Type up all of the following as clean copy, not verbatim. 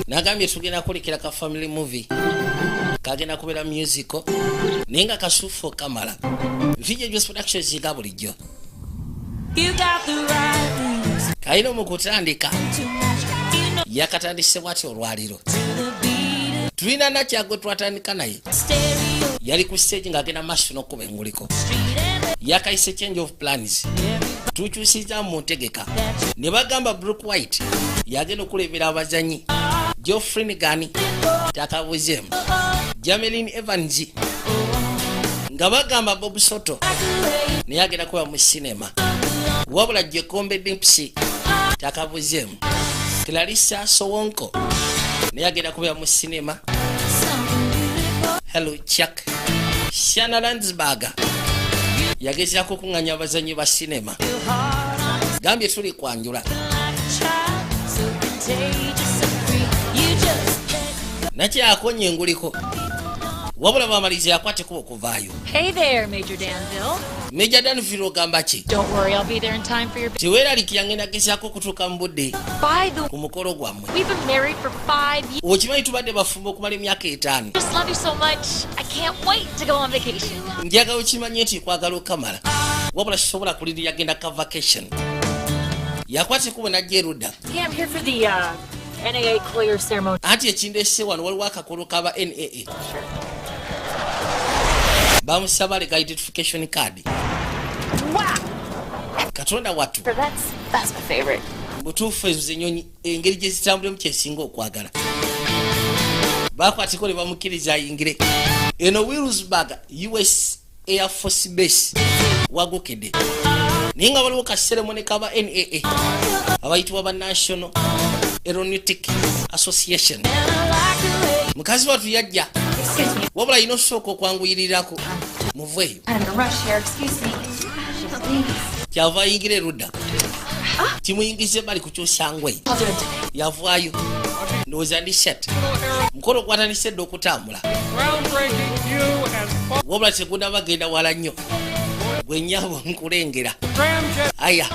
Nagambye tugenda kulekera ka family movie, kagenda kubeera musical, naye nga kasufu okamala. VJ Juice Productions nga bulijjo. You got the right moves Kalina mu kutandika to match. You know yakatandise bwati olwaliro. to the beat Tulina nakyagwe twatandika naye of stereo yali ku stage ng'agenda maaso n'okkuba enguliko. Street and Yakayise change of plans, tukyusiza mu ntegeka ne bagamba Brook White yagenda okulembera abazanyi, Joe Flanigan takabuzeemu, Jamelin Evans, nga bagamba Bob Soto naye agenda kuba mu sinema, wabula Jekombe Dempsey takabuzeemu, Clarissa Sowonko naye agenda kubeera mu sinema. Hello Chuck, Shana Landsberg yagezaako okuŋŋanya abazanyi ba sinema. Gambye tuli kwanjula. Like a child, so contagious and free. You just let Nakyakonya enguliko, wabula bamaliriza yakwateko okuvaayo. Hey there, Major Danville. Major Danville, ogamba ki? Don't worry, I'll be there in time for your. Teweeralikira, ngenda gezaako okutuuka mu budde By the ku mukolo gwammwe. We've been married for 5 years. Okimanyi tubadde bafumba okumala emyaka 5. Just love you so much. I can't wait to go on vacation. Njagala okimanye nti kwagala okamala, wabula sisobola kulindirira genda ka vacation. Yakwata ekkubo najja erudda. Hey, I'm here for the NAA Collier ceremony. Anti ekindese wano, waliwo akakolo kaba NAA, bamusaba alega identification card. Wow! Katonda wattu! That's my favorite. Butuufu ezo zenyonyi engeri gye zitambulemu kyesinga okwagala. Bakwatiko ne bamukkiriza ayingire eno Wilsburg US Air Force Base wagukedde, naye nga waliwo ka ceremony kaba NAA abayitibwa ba National Aeronautic Association. Mukazi wattu yajja, Excuse me. wabula alina osooka okwanguyirirako muveeyo. I'm in a rush here. Excuse me. Please. Kyava ayingira erudda, kimuyingiza bali kukyusa ngwe. I'll do it today. Yavaayo, ndowooza ndi set mukolo gwatandise dda okutambula. Groundbreaking new and Wabula tegunda bagenda wala nnyo gwe nnyabo nkulengera. Ramjet. Aya.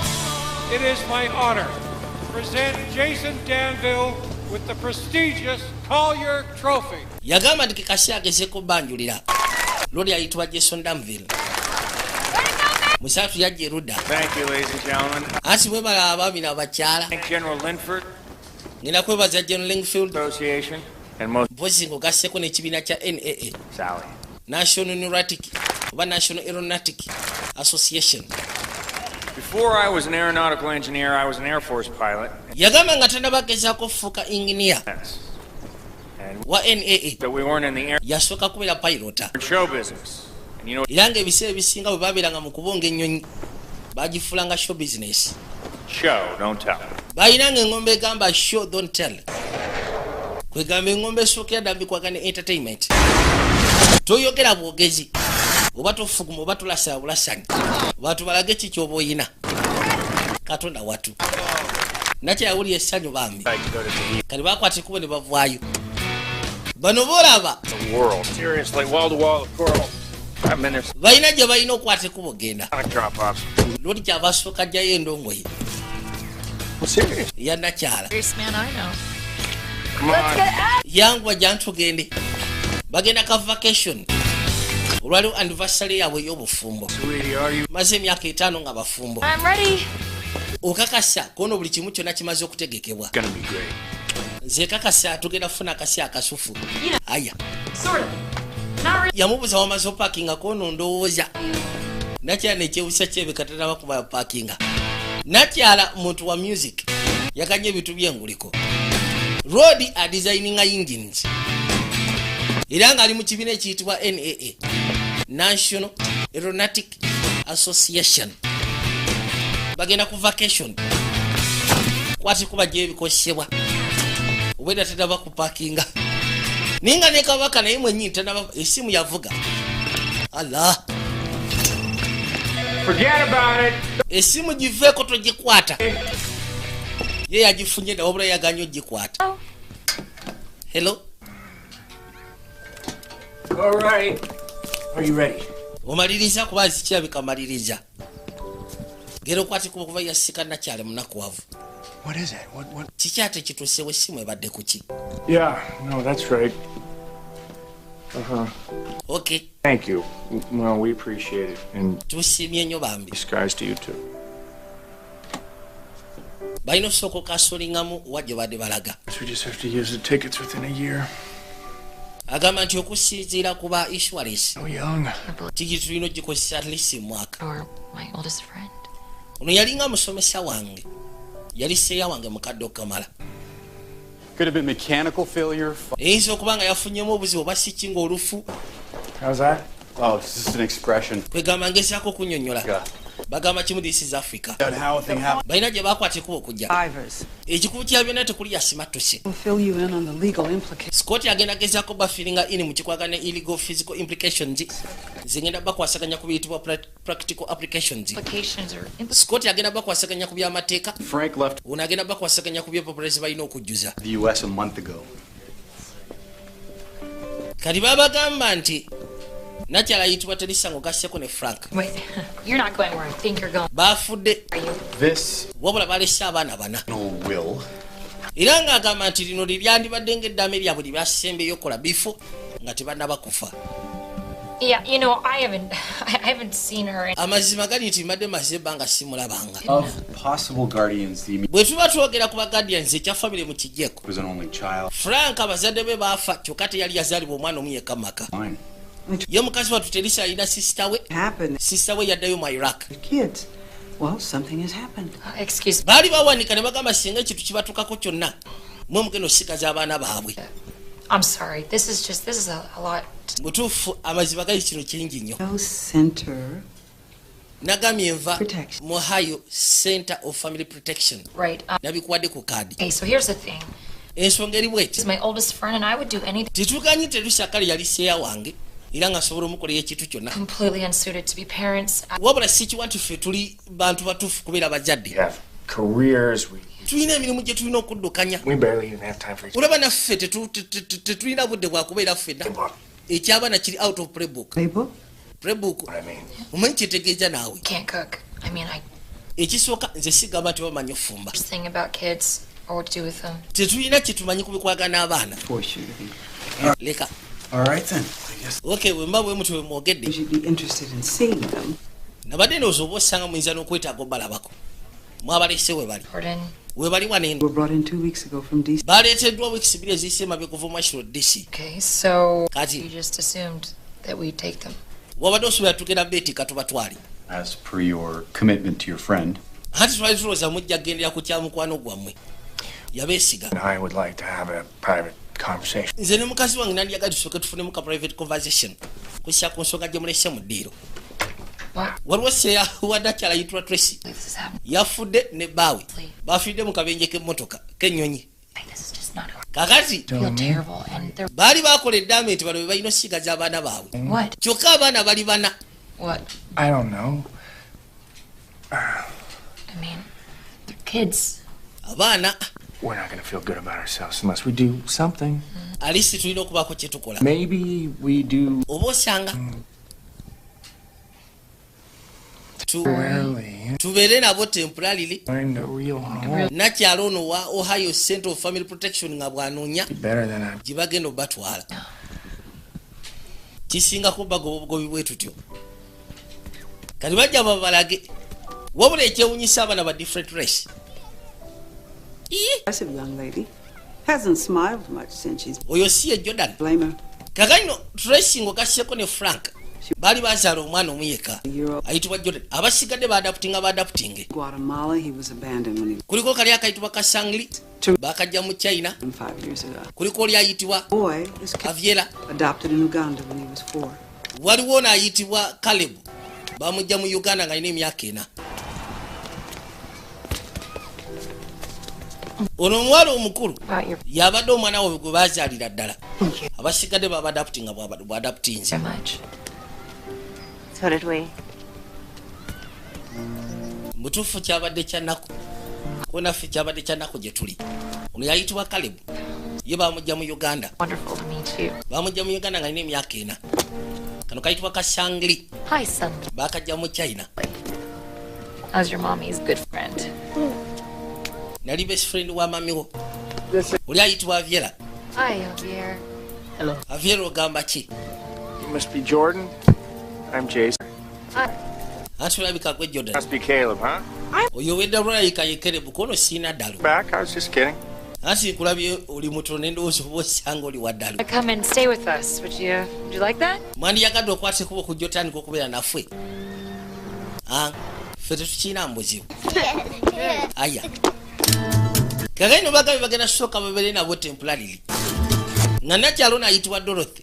It is my honor to present Jason Danville with the prestigious Collier Trophy. Yagamba nti kekasi agezeko banjulira loli ayitibwa Jason Danville musatu yajja erudda. Thank you, ladies and gentlemen. Anti mwebala abaami n'abakyala. Thank General Linford Ngenda kwebaza General Lingfield Association and most mpozi ng'ogasseko n'ekibiina kya NAA, Sally. National Neurotic oba National Aeronautic Association. Before I was an aeronautical engineer, I was an Air Force pilot. Yagamba nga tannabagezaako okufuuka inginiya Yes. And wa NAA, but we weren't in the air yasooka kubeera pilota. show business. And you know Era ng'ebiseera ebisinga bwe babeeranga mu kubonga ennyonyi bagifuulanga show business. Show, don't tell. Balinanga engombe egamba "Show, don't tell", kwegamba engombe esookera ddala bikwagana ne entertainment. Toyogera bwogezi oba tofuguma oba tulasala bulasanyi, bantu balage ki kyoba oyina. Katonda watu, nakyayawulira essanyu bambi. Like to go to the Kati bakwata ekkubo ne bavaayo bano boolaba. world. Seriously, wall to wall of coral. I've been there. Balina gye balina okukwata ekkubo genda. Sonic drop offs. Lodi kyava asooka ajjayo endongoye I'm serious. eya nakyala. Greatest man I know. Come on. Yanguwa jantugende, bagenda ka vacation olwaliwo anniversary yaabwe ey'obufumbo. Sweetie, are you Maze emyaka 5 nga bafumbo. I'm ready. Okakasa kono buli kimu kyonna kimaze okutegekebwa? Gonna be great? Nze kakasa tugenda kufuna akasi akasufu. Aya. Sort of. Not really. Yamubuuza wamaze opakinga kono, ndowooza nakyala nekyewusa kyebeka tanaba kuba pakinga. Nakyala muntu wa music, yakanya ebintu byenguliko road adesigninga engines, era ng'ali mu kibiina ekiyitibwa NAA, National Aeronautic Association. Bagenda ku vacation, kwati kubajja ebikozesebwa obweda tanaba kupakinga, naye nga ne kabaka naye mwenyini tanaba esimu yavuga ala. Forget about it. Esimu giveeko, togikwata. Ye yagifunye dda, wabula yaganye ogikwata. Hello. All right. Are you ready? Omaliriza? Kuba zikirabika maliriza gera okwatikuba kuba yasika nakyale munakuwavu. What is it? What? Kiki ate kituusewo essimu ebadde ku ki? Yeah, no, that's right. Uh-huh. Okay. Thank you. Well, we appreciate it. And tusiimye nnyo bambi. Skies to you too. Balina okusooka okasulingamu wa gye badde balaga. We just have to use the tickets within a year. Agamba nti okusinziira ku ba insurance So young. Tigi tulina ogikozesa at least mwaka. Or my oldest friend. Ono yalinga musomesa wange, yali seeya wange mukadde okamala. Could have been mechanical failure. Eyinza okuba nga yafunyemu obuzibu oba si ki ng'olufu. How's that? Oh, it's just an expression. Kwegamba ngezaako okunnyonnyola. Yeah. Bagamba kimu, this is Africa. And how a thing happened. Balina gye bakwata ekkubo okujja. Survivors. Ekikulu kya byonna tekuli yasimattuse. We'll fill you in on the legal implications. Scott agenda gezaako bafillinga in mu kikwagana illegal physical implications. Nze ngenda bakwasaganya ku biyitibwa practical applications. Implications or Scott agenda bakwasaganya ku byamateeka. Frank left Ono agenda bakwasaganya ku byepapula ze balina okujjuza. the U.S. a month ago. Kati babagamba nti nakyala ayitibwa Teresa ng'ogasseko ne Frank Wait, you're not going where I think you're going, baafudde. Are you? This Wabula balese abaana bana. will Era ng'agamba nti lino lye lyandibadde ng'eddaame lyabwe lye basembeyo okukola bifo nga tebannaba kufa. Yeah, I haven't seen her in Amazima gali nti mbadde maze ebbanga simulabanga. Of possible guardians, the Bwe tuba twogera ku ba guardians, ekya famire mu kijjeeko. was an only child. Frank abazadde be baafa, kyokka teyali yazaalibwa omwana omu yekka mu maka. Fine. Ye mukazi wattu Teresa alina sister we. Happened. Sister we yaddayo mu Iraq. Kids. Well, something has happened. Excuse me. Baali bawanika ne bagamba singa ekintu kibatukako kyonna, mwe mugenda osikaza abaana baabwe. I'm sorry. This is just this is a lot. Butuufu amazima gali kino kingi nnyo. No center. Nagambye nva Protection. mu Ohio Center of Family Protection. Right. Nabikuwadde ku kaadi. Okay, so here's the thing. Ensonga eri bweti. She's my oldest friend, and I would do anything Tetuganyi Terusa kale yali seeya wange era nga nsobola omukolera ekintu kyonna. Completely unsuited to be parents. Wabula sikiwa nti ffe tuli bantu batuufu kubeera bazadde. We have careers. We Tulina emirimu gye tulina okuddukanya. we barely even have time for each Olaba naffe tetulina budde bwakubeera ffenna. Playbook. Ekyabaana kiri out of playbook. Playbook? Playbook. What I mean. Omanyi kyetegeeza naawe? Can't cook. I mean, I Ekisooka nze sigamba nti bamanyi ofumba. Thing about kids or what to do with them. Tetulina kyetumanyi ku bikwagana abaana. Force you to be. Leka. All right then. I guess Okay, bwe mba bwe mutyo bwe mwogedde. You'd be interested in seeing them. Nabadde ndowooza oba osanga muyinza n'okwetaaga obalabako. Mwabalese we bali. Jordan. We bali wano eno. Were brought in 2 weeks ago from DC. Baleeteddwa weeks 2 eziyise emabega okuva mu Washington DC. Okay, so Kati. you just assumed that we'd take them. Wabadde osuubira tugenda beetika tubatwale. As per your commitment to your friend. Anti twali tulowooza mujja kugendera ku kya mukwano gwammwe yabeesiga. And I would like to have a private conversation. Nze ne mukazi wange nandyaga tusooke tufunemu ka private conversation kussa ku nsonga gye mulese mu ddiiro. What? Waliwo seya waddakyala yitwa Tracy. This is happening. Yafudde ne bbaawe, bafiiridde mu kabenje k'emmotoka k'ennyonyi. This is just not. Kakati Feel terrible, and they're baali bakola eddaame nti bano be balina osigaza abaana baabwe. What? Kyokka abaana bali bana. What? I don't know. I mean, they're kids. Abaana. We're not going to feel good about ourselves unless we do something. At least tulina okubaako kye tukola. Maybe we do Oba osanga temporarily tubeere nabo temporarily. find a real home. Nakyalo ono wa Ohio Center of Family Protection nga bw'anoonya Better than a gye bagenda obatwala kisingako bagoba obugobi bwe tutyo. Kati bajja babalage, wabula ekyewunyisa abaana ba different race. Impressive young lady. Hasn't smiled much since she's. Oyo si ye Jordan. Blame her. Kakati Tracy ng'ogasseko ne Frank baali bazaala omwana omu yekka ayitibwa Jordan, abasigadde baadoptinga baadoptinge. Guatemala, he was abandoned when he Kuliko kali akayitibwa Kasangli, bakajja mu China. was 5 years ago. Kuliko oli ayitibwa Boy is Aviela. adopted in Uganda when he was 4. Waliwo ono ayitibwa Caleb, bamujja mu Uganda nga alina emyaka 4. Ono omuwala omukulu About your yabadde omwana we gwe bazaalira ddala, abasigadde babadoptinga bwadoptinze. so much. So did we. Mutuufu kyabadde kyannaku ko naffe kyabadde kyannaku gye tuli. Ono yayitibwa Caleb, ye bamujja mu Uganda. Wonderful to meet you. Bamujja mu Uganda nga alina emyaka 4. Kano kayitibwa Kasangli. Hi, son. Bakajja mu China. I was your mommy's good friend. Nali best friend wa mamiwo oli ayitibwa Aviera. Hi, Javier. Hello. Aviera, ogamba ki? You must be Jordan. I'm Jason. Hi. Anti olabika gwe Jordan. Must be Caleb, huh? Oyo wedda lwalabika ye Caleb, kono siina ddalu. Back, I was just kidding. Anti nkulabye oli mutono ne ndowooza oba osanga oli wa ddalu. Come and stay with us. Would you like that? Mwandiyagadde okwata ekkubo okujja otandika okubeera naffe? Ah, ffe tetukiina mbuzibu. Aya, kakaino bagabe bagenda kusooka babeere nabo temporarily, nga nakyalo naayitibwa Dorothy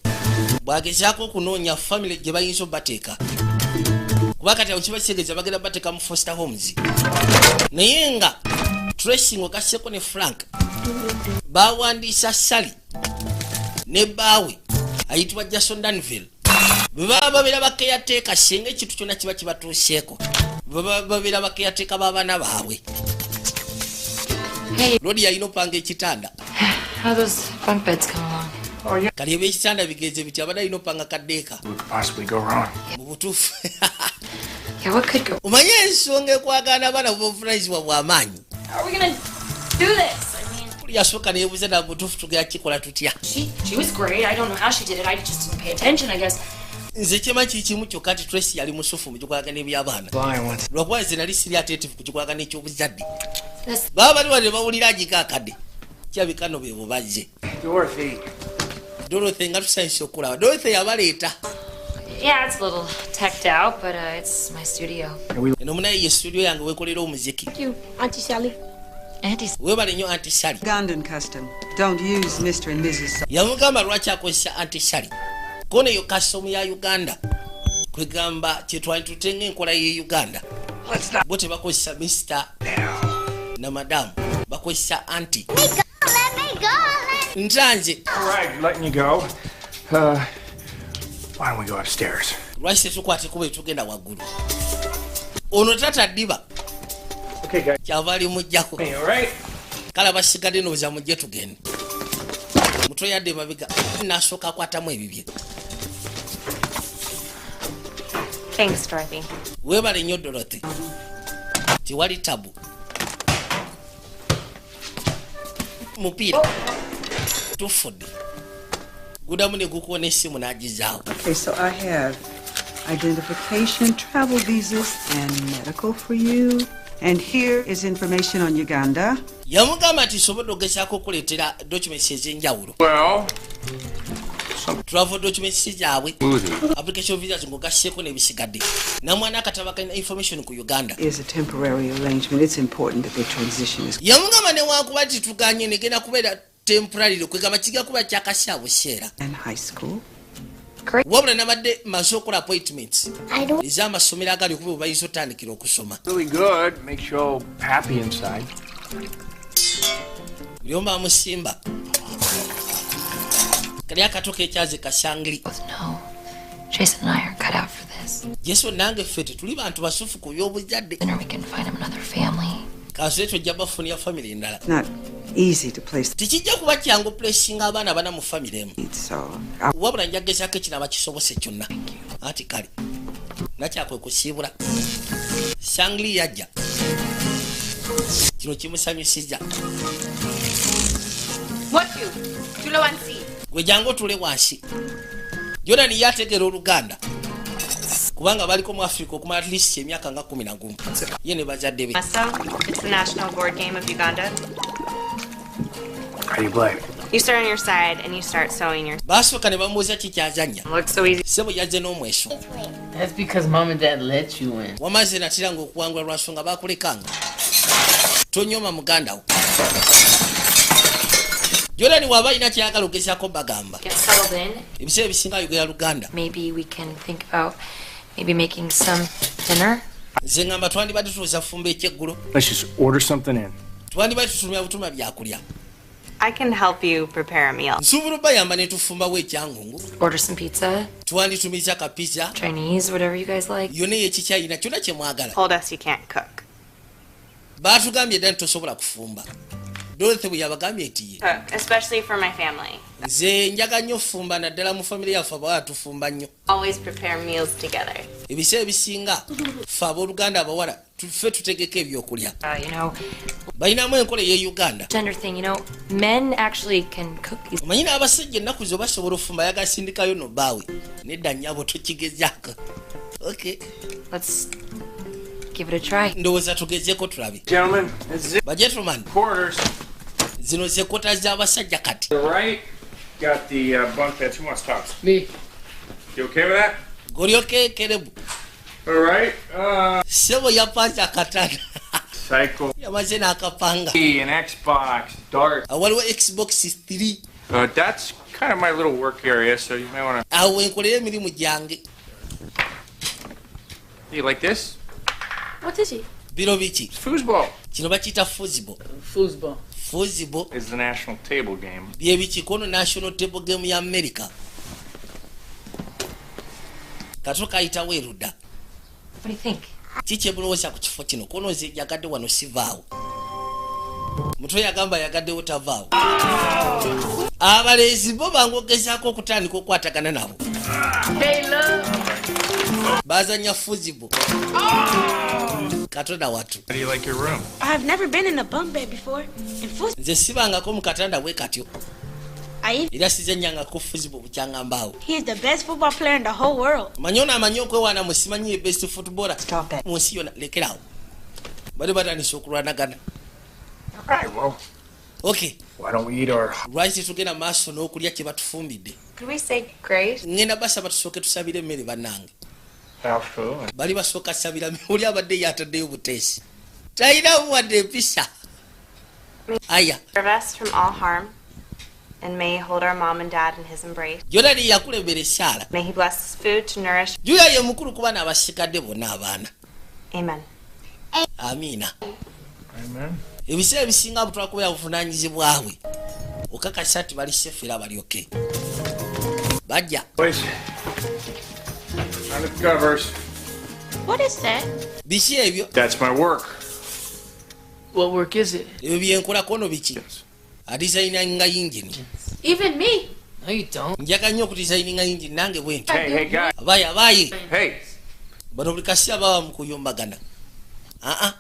bwagezaako okunoonya family gye bayinza obateeka, kuba kati awo kiba kitegeeza bagenda bateeka mu foster homes. Naye nga Tracy ogasseko ne Frank bawandiisa Sally ne bbaawe ayitibwa Jason Danville, bwe baba babeera ba caretaker singa ekintu kyonna kiba kibatuuseeko, bwe baba babeera ba caretaker b'abaana baabwe. Hey, Lodi yalina opanga ekitanda. how those bunk beds come along? Kali ebyekitanda bigenze biti, abadde alina opanga kaddeeka. What could possibly go wrong? Mu butuufu, Yeah, what could go? omanye ensonga ekwagana abaana bubuvunanyizibwa bw'amaanyi. How are we gonna do this? I mean, Buli yasooka neyebuuza, na butuufu tugenda kikola tutya? she was great. I don't know how she did it. I just didn't pay attention, I guess. Nze kyemanyi kiri kimu kyokka nti Tracy yali musufu mu kikolagana eby'abaana, Flying once. lwakuba nze nali siri attentive ku kikolagana eky'obuzadde. This Baba bali wano ne bawulira agiko akadde, kirabika no be bubazze. Dorothy. Dorothy, nga tusanyusa okulaba. Dorothy yabaleeta. Yeah, it's a little teched out, but it's my studio. Eno munaye ye studio yange wekolera omuziki. Thank you, Auntie Sally. Auntie Weebale nnyo, Auntie Sally. Ugandan custom. Don't use Mr. and Mrs. Yamugamba lwaki akozesa Auntie Sally, kona eyo custom ya Uganda, kwegamba kyetwali tutenga enkola ye Uganda, bo tebakozesa Mr na madamu, bakozesa auntie. Let me go. Let Ntanze. All right, letting you go. Why don't we go upstairs? Lwaki tetukwata ekubo etugenda waggulu? Ono tata ddiba. Okay, guys. Kyava ali mujjako. Hey, all right? Kale abasigadde ndowooza mujje tugende. Mutwe yadde emabega nasooka akwatamu ebibye. Thanks, Dorothy. Weebale nnyo, Dorothy, tewali tabu. Mupiira tufudde, gudamu ne gukuwa essimu n'agizaawo. Okay, so I have identification, travel visas, and medical for you. And here is information on Uganda. Yamugamba nti sobodde ogezaako okuleetera documents ez'enjawulo. Well, Travel documents zaabwe, smoothie. Application visas ng'ogasseeko n'ebisigadde, namwana akataba kalina information ku Uganda. Is a temporary arrangement. It's important that the transition is Yamugamba newankuba nti tuganye, negenda kubeera temporary, kwegamba kijja kuba kyakasya buseera. in high school. Wabula nabadde maze okukola appointments I don't. ez'amasomero agali okuba bwe bayinza otandikira okusoma. Really good. Makes you all happy inside. Buli omu amusimba kali akato kekyaze kasangiri. Both know Jason and I are cut out for this. Jason nange ffe tetuli bantu basufu ku by'obuzadde. Then we can find him another family. Kanso tojja bafunira family endala. It's not easy to place Tekijja kuba kyangu placinga abaana bana mu family emu. needs, so I Wabula njagezaako ekinaba kisobose kyonna. Anti kale nakyakwe kusiibula sangli yajja, kino kimusanyusiza. What you? Tulo wansi. Gwe jangu otule wansi. Jordan yategeera Oluganda kubanga baliko mu Africa okumala at least emyaka nga 11, ye ne bazadde be. Maso, it's the national board game of Uganda. How do you play? You start on your side and you start sewing your. Baasooka ne bamubuuza kikyazannya. Looks so easy. Sebo yazze n'omweso. That's because mom and dad let you in. Wamaze natiranga okuwangula lwansonga bakulekanga. Tonyoma muganda wo Jordan, waba alina kyayagala ogezaako bagamba. Get settled in. Ebiseera ebisinga ayogera Luganda. Maybe we can think about maybe making some dinner. Nze ngamba twandibadde tutuuza fumba ekyeggulo. Let's just order something in. Twandibadde tutumya butuma byakulya. I can help you prepare a meal. Nsobola obayamba ne tufumbawo ekyangungu. Order some pizza, Twanditumiza ka pizza. Chinese, whatever you guys like. Yonna eyekikyayina, kyonna kye mwagala. Told us you can't cook. Baatugambye dda nti tosobola kufumba. Dorothy bwe yabagambye nti ye. Cook, especially for my family. Nze njaga nnyo fumba, naddala mu famire yaffe abawala tufumba nnyo. Always prepare meals together. Ebiseera ebisinga ffe abooluganda abawala ffe tutegeka ebyokulya. Balinamu enkola ey'e Uganda. Gender thing, men actually can cook these. Omanyi n'abasajja ennaku zo basobola ofumba, yagasindikayo no bbaawe. Nedda nnyabo, tokigezaako. Okay. Let's give it a try. Ndowooza tugezeeko tulabe. Gentlemen, this is it. Ba gentleman, Quarters. zino ze kota z'abasajja kati. To the right, got the bunk beds. Who wants tops? Me. You okay with that? Golyoke kerebu. All right. Ssebo yapanze akatanda. Cycle. Yamaze n'akapanga. An Xbox, dart. Waliwo Xbox 3. That's kind of my little work area, so you may want to. Awo wenkolera emirimu gyange. You like this? What is it? Bino biki? It's foosball. Kino bakiyita foosball. Foosball. Foosball. It's the national table game. Bye biki? Kono national table game ya America. Kato kayitawo erudda. What do you think? Kiki ebulowooza ku kifo kino? Kono nze yagadde wano sivaawo. Mutwe yagamba yagaddewo tavaawo. Abalezi bo bangu ogezaako okutandika okukwatagana nabo. Hey, love. Bazannya foosball. Katonda watu. How do you like your room? I've never been in a bunk bed before. And foos- Nze sibangako mu katanda bwe katyo. I even Era sizannyangako foosball bukyangambaawo. he is the best football player in the whole world. Manyi ono amanyi okwewaana mu simanyi ye best footballer mu nsi yonna, lekeraawo. Bali batandise okulwanagana. All right, well, Okay, why don't we eat our lwaki tetugenda maaso n'okulya kye batufumbidde? Could we say grace? Ŋŋenda basaba tusooke tusabire emmere bannange. mouthful? And Bali basooka sabira mmere, oli abadde yataddeyo buteesi. Talinamu wadde empisa. Aya, Preserve us from all harm, and may he hold our mom and dad in his embrace. Jordan yakulembera essaala. May he bless his food to nourish. Julia ye mukulu ku baana abasigadde bonna abaana. Amen. Amiina. Amen. Ebiseera ebisinga butwala kubeera buvunaanyizibwa bwe. Okakasa nti bali safe era balyoke. Bajja. Boys, under the covers. What is that? Biki ebyo? That's my work. What work is it? Ebyo byenkolako ono biki? Adizayininga yingini. Even me. No, you don't. Njaga nnyo okudizayininga yingini nange bwe ntyo. Hey, hey, guys. Abaye abaye. Hey. Bano buli kaseera baba mu kuyombagana. Aa,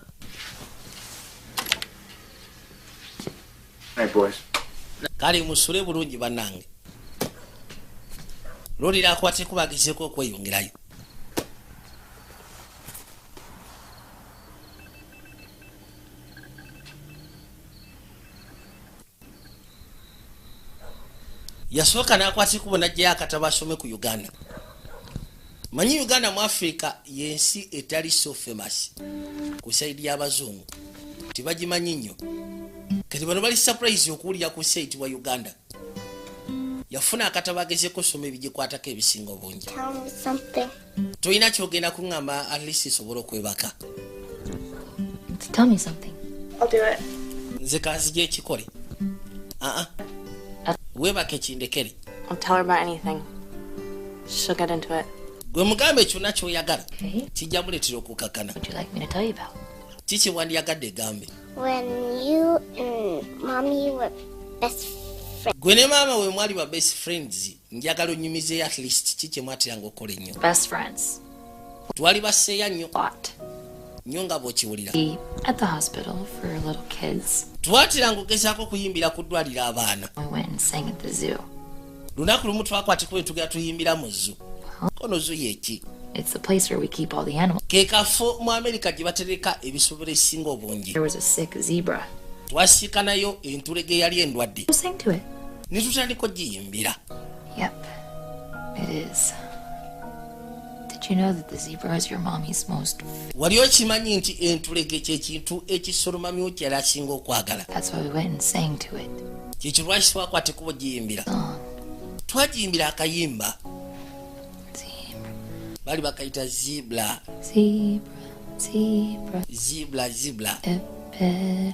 Hey, boys. kale musule bulungi bannange. Lolira akwate kubagezeeko okweyongerayo. Yasooka n'akwata ekkubo n'aggyayo akatabo asome ku Uganda. Manyi Uganda mu Africa y'ensi etali so famous ku side y'abazungu. Tebagimanyi nnyo. Kati bano bali surprise okuwulira ku nsi eyitibwa Uganda. Yafuna akatabo agezeeko osoma ebigikwatako ebisinga obungi. Tell me something. Tolina ky'ogenda kuŋŋamba, at least nsobole okwebaka. Tell me something. I'll do it. Nze kanzija ekikole. Aa. Weebake kindekere. I'll tell her about anything. She'll get into it. Gwe mugambe kyonna ky'oyagala. Okay. Kijja muleetera okukakkana. Would you like me to tell you about? Kiki wandiyagadde egambe? When you and mommy were best friends. Gwe ne maama we mwali ba best friends, njagala onyumizeeyo at least ki kye mwateranga okukola ennyo. Best friends. Twali baseeya nnyo Lot. nnyo nga bw'okiwulira. Be at the hospital for little kids. Twateranga okugezaako okuyimbira ku ddwaliro abaana. We went and sang at the zoo. Lunaku lumu twakwatikuba tugenda tuyimbira mu zoo. Kono zoo ye ki? It's the place where we keep all the animals. Ke kafo mu Amerika gye batereka ebisolo ebisinga obungi. There was a sick zebra. Twasiikanayo entulege eyali endwadde. Who sang to it? Ne tutandika ogiyimbira. Yep, it is. Did you know that the zebra is your mommy's most? Wali okimanyi nti entulege kyekintu ekisolomamyu kyali asinga okwagala? That's why we went and sang to it. Kyekyo lwaki twakwata ekkubo giyimbira. Twagiyimbira akayimba. Baali bakayita zebra. Zebra, zebra, Zebra, zebra. it better.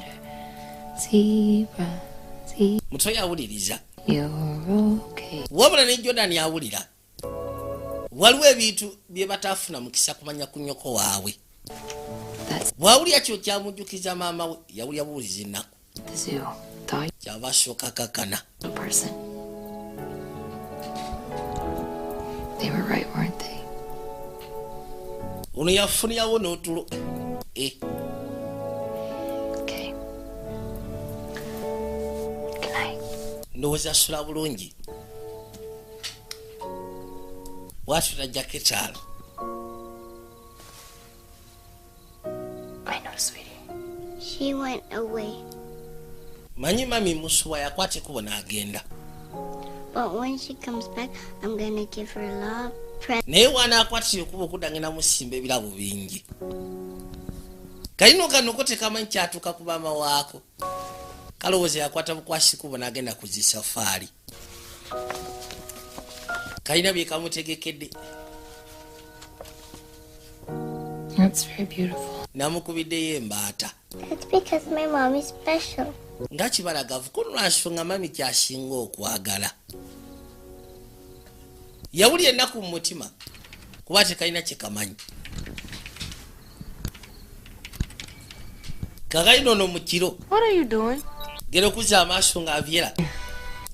Zebra, zebra, Muto yawuliriza. you're okay. Wabula ne Jordan yawulira. Waliwo ebintu bye bataafuna mukisa kumanya ku nnyoko waabwe. That's Bw'awulira kyo kyamujjukiza maama we, yawulira buwulizi ennaku. The zoo. Thought Kyava asooka kakana. you person. They were right, weren't they? Ono yafunirawo n'otulo. Eh, Okay. Good night. Ndowooza asula bulungi. Bwatyo tajjako etaala. I know, sweetie. She went away. Manyi mami musuwa yakwata ekkubo n'agenda. But when she comes back, I'm gonna give her a lot of presents. Naye wanaakwatira ekkubo okudda ngenda musimba ebirabo bingi. Kalino kano ko tekamanyi kyatuuka ku maama waako. Kalowooza yakwata bukwasi kkubo n'agenda ku zisafaali. Kalina bye kamutegekedde. That's very beautiful. Namukubiddeyo embaata. That's because my mommy's special. Nga kibalagavu ko lwansonga mami kyasinga okwagala. Yawulira ennaku mu mutima kuba tekalina kye kamanyi. Kakalina ono mu kiro. What are you doing? Gera okuzza amaaso nga avyera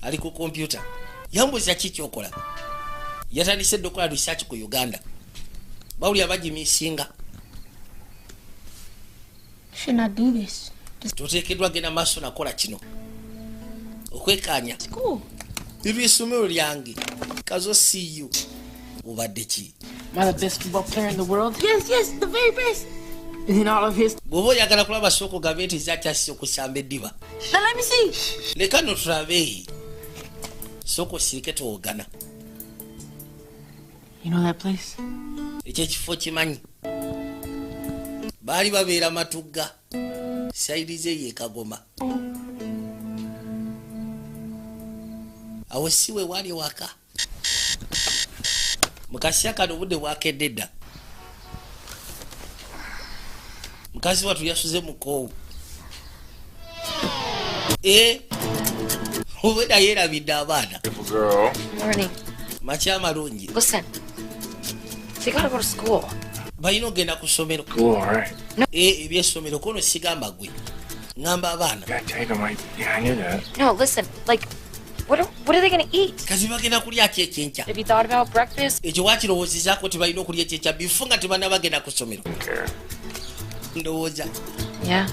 ali ku kompyuta. Yambuuza ki kyokola. Yatandise dda okukola research ku Uganda. Bawulira bagimisinga. Should not do this. Toteekeddwa genda maaso nakola kino okwekanya. School. Lirwa essomero lyange kazo siyu obadde ki? Am I the best football player in the world? Yes, the very best. In all of his. Bw'oba oyagala kulaba sooka ogambe nti zakyasise okusamba eddiba. Now let me see. Leka no tulabe. Sooka osirike towogana. You know that place? Ekyo ekifo kimanyi. Baali babeera Matugga sayirize ye Kagoma. Awo si we wali waka. Mu kaseera kano obudde bwakedde dda. Mukazi wattu yasuze mukoowu. Eh, obwedda yeerabidde abaana. Beautiful girl. Morning. Makya amalungi. Listen. They gotta go to school. Balina okugenda ku ssomero. Cool, all right. Eh, ebyessomero kono sigamba gwe. Ŋŋamba abaana. Gotta take 'em. Yeah, I knew that. No, listen. Like, what are they gonna eat? Kazi bagenda kulya ki ekyenkya? Have you thought about breakfast? Ekyo wakirowoozezaako tebalina okulya ekyenkya bifo nga tebannaba ku ssomero. Don't care. Ndowooza. Yeah.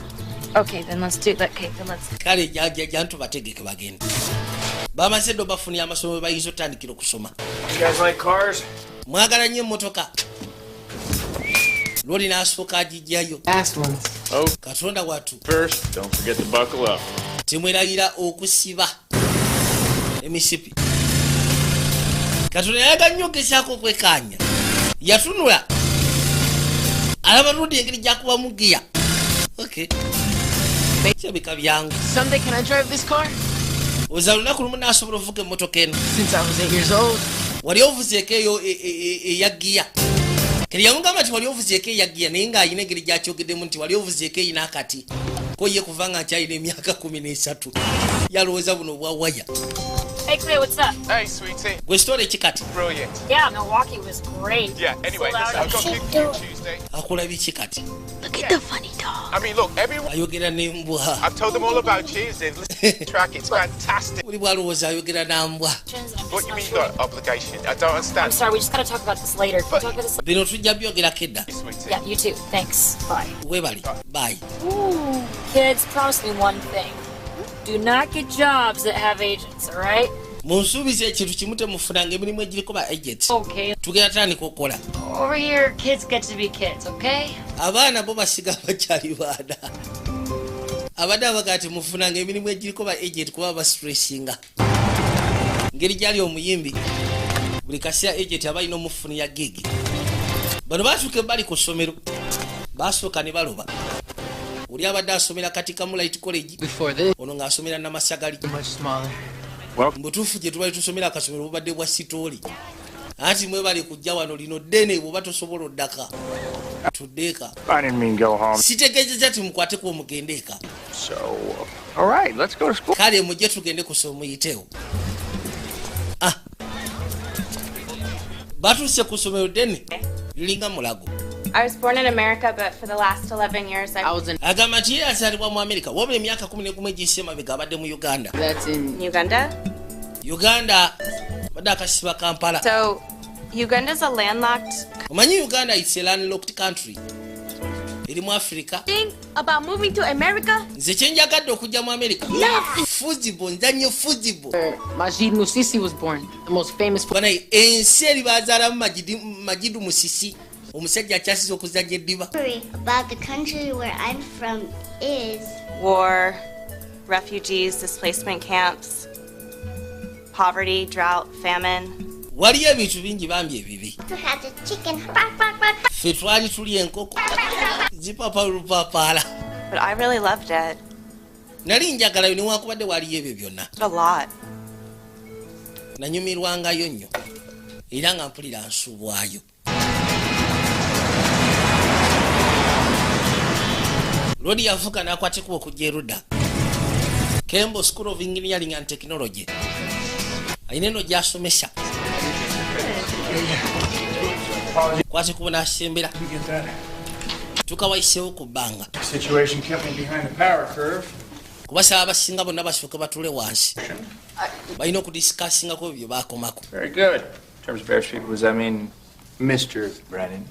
Okay, then let's do that. Okay, then let's. Kale jantu bategeke bagenda. Bamaze ddo bafunye amasomero bayinza otandikira okusoma. You guys like cars? Mwagala nnyo emmotoka. Lwoli n'asooka agijjayo. Fast ones. Oh, Katonda wattu. first, don't forget to buckle up. Temwerabira okusiba emisipi. Katonda yayaga nnyo ogezaako okwekaanya. Yatunula alaba ludi engeri gyakubamu giya. Okay, kirabika byangu. Someday, can I drive this car? Oza lunaku lumu naasobola ovuga emmotoka eno. Since I was 8 years old. Wali ovuzeeko eyo eya giya. Kati yamugamba nti wali ovuzeeko eya giya naye ng'alina engeri gyakyogeddemu nti wali ovuzeeko eyina akati ko ye kuva nga nkyalina emyaka 13 yalowooza buno obwa waya. Hey, Clay, what's up? Hey, sweetie. Gwe sitole ekikati. Brilliant. Yeah, Milwaukee was great. Yeah, anyway, Sold listen, out. I've got a gig for you Tuesday. Akola biki kati? Look at the funny dog. I mean, look, everyone. Ayogera n'embwa. I've told them all about you. They've listened to the track. It's fantastic. Buli bwalowooza ayogera n'ambwa. I'm just What you not mean you sure. got an obligation? I don't I'm understand. sorry, we just gotta talk about this later. Can we talk about this later? Bino tujja byogerako edda. Sweetie. Yeah, you too. Thanks. Bye. Weebale, bye. Kids, promise me one thing. Do not get jobs that have agents, all right? Munsuubiza ekintu kimu, temufunanga emirimu egiriko ba agents. Okay. Tugenda tandika okukola. Over here, kids get to be kids, okay? Abaana bo basiga bakyali baana. Abadde abagaa temufunanga emirimu egiriko ba agent kuba bastressinga. Ngeri gyali omuyimbi buli kaseera agent aba alina omufunira gig. Bano baatuuka ebbali ku ssomero basooka ne baloba. Oli abadde asomera Katikamu Light College. Before this, ono ng'asomera Namasagali. much smaller. Mubutuufu gye tubali tusomera akasomero bubadde bwa sitooli. Anti mwebale kujja wano lino ddene bw'oba tosobola oddaka tuddeeka. I didn't mean go home. Sitegeezezza ti mukwateko omugende eka. So, all right, let's go to school. Kale mujje tugende kusoma muyitewo. Ah. Batuuse ku ssomero ddene liringa mulago. I was born in America, but for the last 11 years, I was in Agamba nti ye yazaalibwa mu Amerika, wabula emyaka 11 egiyise emabega abadde mu Uganda. That's in Uganda. Uganda badde akasiba Kampala. So, Uganda's a landlocked Omanyi Uganda, it's a landlocked country, eri mu Africa. Think about moving to America? Nze kyenjagadde okujja mu Amerika, football, nzannyo football. Where Majid Musisi was born, the most famous Banaye, ensi eri bazaalamu Majidu Musisi, omusajja akyasiza okuzannya eddiba. Story about the country where I'm from is war, refugees, displacement camps, poverty, drought, famine. Waliyo ebintu bingi bambi ebibi. To have the chicken. Bark, bark, bark, bark. Ffe twali tulya enkoko zipapa lupapaala. But I really loved it. Nali njagalayo newankubadde waliyo ebyo byonna. A lot. Nanyumirwangayo nnyo era nga mpulira nsuubwayo. Lodi yavuga n'akwata ekkubo okujja erudda Kembo School of Engineering and Technology, ayina eno gy'asomesa. Kwata ekkubo n'asembera tuka wayiseewo ku bbanga. Situation kept me behind the power curve. Kubasaba abasinga bonna basooke batule wansi, balina okudiscussingako ebyo bye baakomako. Very good. In terms of airspeed, what does that mean, Mr. Brennan?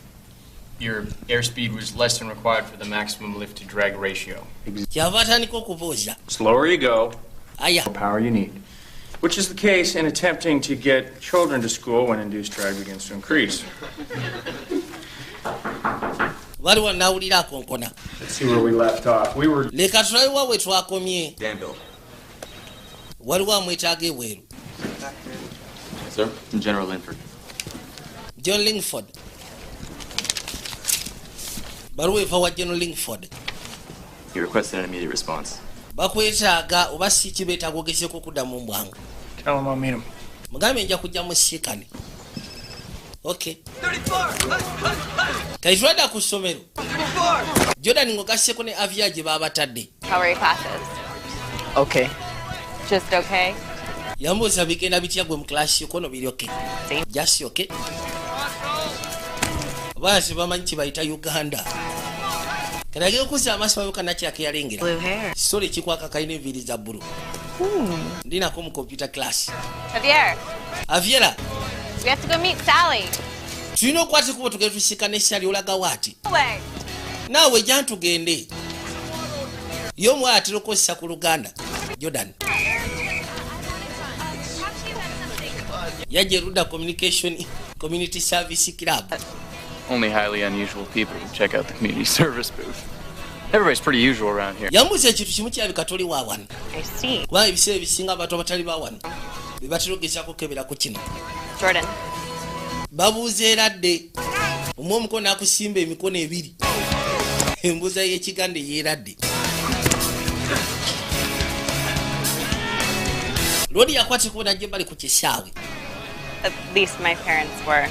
Your airspeed was less than required for the maximum lift to drag ratio. Kyava atandika okubuuza. Slower you go, Aya. the more power you need. Which is the case in attempting to get children to school when induced drag begins to increase. Waliwo nawulira akonkona. Let's see where we left off. We were Leka tulabe we twakomye. Danville. Waliwo amwetaaga ebweru. Sir? I'm General Linford. John Lingford, baluwa eva wa General Lingford. He requested an immediate response. Bakwetaaga oba si kibeetaaga ogezeeko okuddamu mu bwangu. Tell him I'll meet him. Mugambe nja kujja mu siikane. Ok, kati twadda ku ssomero, Jordan ng'ogasseko ne Avia gye baabatadde. How are your classes? Okay. Just okay? Yambuuza bigenda bitya gwe mu class kono biri okay, just okay. Abaana tebamanyi kye bayita Uganda. Kati agenda okuzza amaaso babuka nakyaka eyalengera Blue hair. Sole ekikwaka kalina enviiri za bbulu. Ndinako mu computer class. Javier, Aviera. we have to go meet Sally. Tulina okukwata ekubo tugende tusiikana Esali. Olagawo ati? Way. Naawe jja ntugende. Ye omuwala atera okukozesa ku Luganda. Jordan yajja erudda communication community service club. Only highly unusual people would check out the community service booth. Everybody's pretty usual around here. Yambuuza ekintu kimu, kirabika toli wa wano. I see. Kubanga ebiseera ebisinga abantu abatali ba wano be batera okugezaako okukebera ku kino. Jordan. Babuuza eradde omu omukono n'akusimba emikono ebiri, embuuza y'ekiganda eyeeradde. Lodi yakwata ekubo najja bali ku kisaawe. At least my parents were.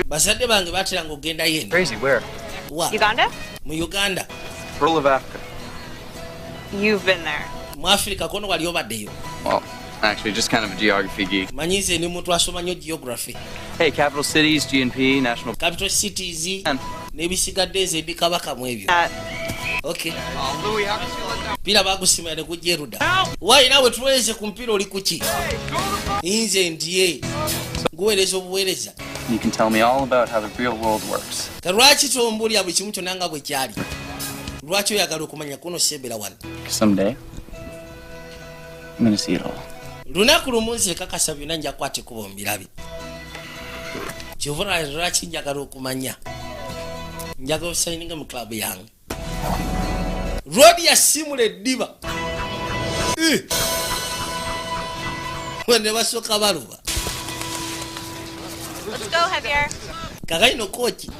Bazadde bange bateranga okugendayo eno. Crazy, where? Wa? Uganda? Mu Uganda. Pearl of Africa. You've been there. Mu Afirika kono wali obaddeyo? Well, actually, just kind of a geography geek. Manyi nze ndi muntu asoma nnyo geography. Hey, capital cities, GNP, national. Capital cities n'ebisigadde, nze ndi kabaka mu ebyo. Okay, mpira bagusimira ne gujja erudda. Waayi naawe tuweereze ku mupiira, oli kuki? Nze ndiye guweereza obuweereza. You can tell me all about how the real world works. Ka lwaki tombulya buli kimu kyonna nga bwe kyali? Lwaki oyagala okumanya kuno sembera wano? Someday, I'm gonna see it all. Lunaku lumu nze kakasa byonna nja kukwata ekkubo mbirabe. Kyova lwaki njagala okumanya, njagala osayininga mu club yange. Rodi yasimula eddiba. Eh! Ne basooka baluba. Let's go, Javier. Kakayino kooki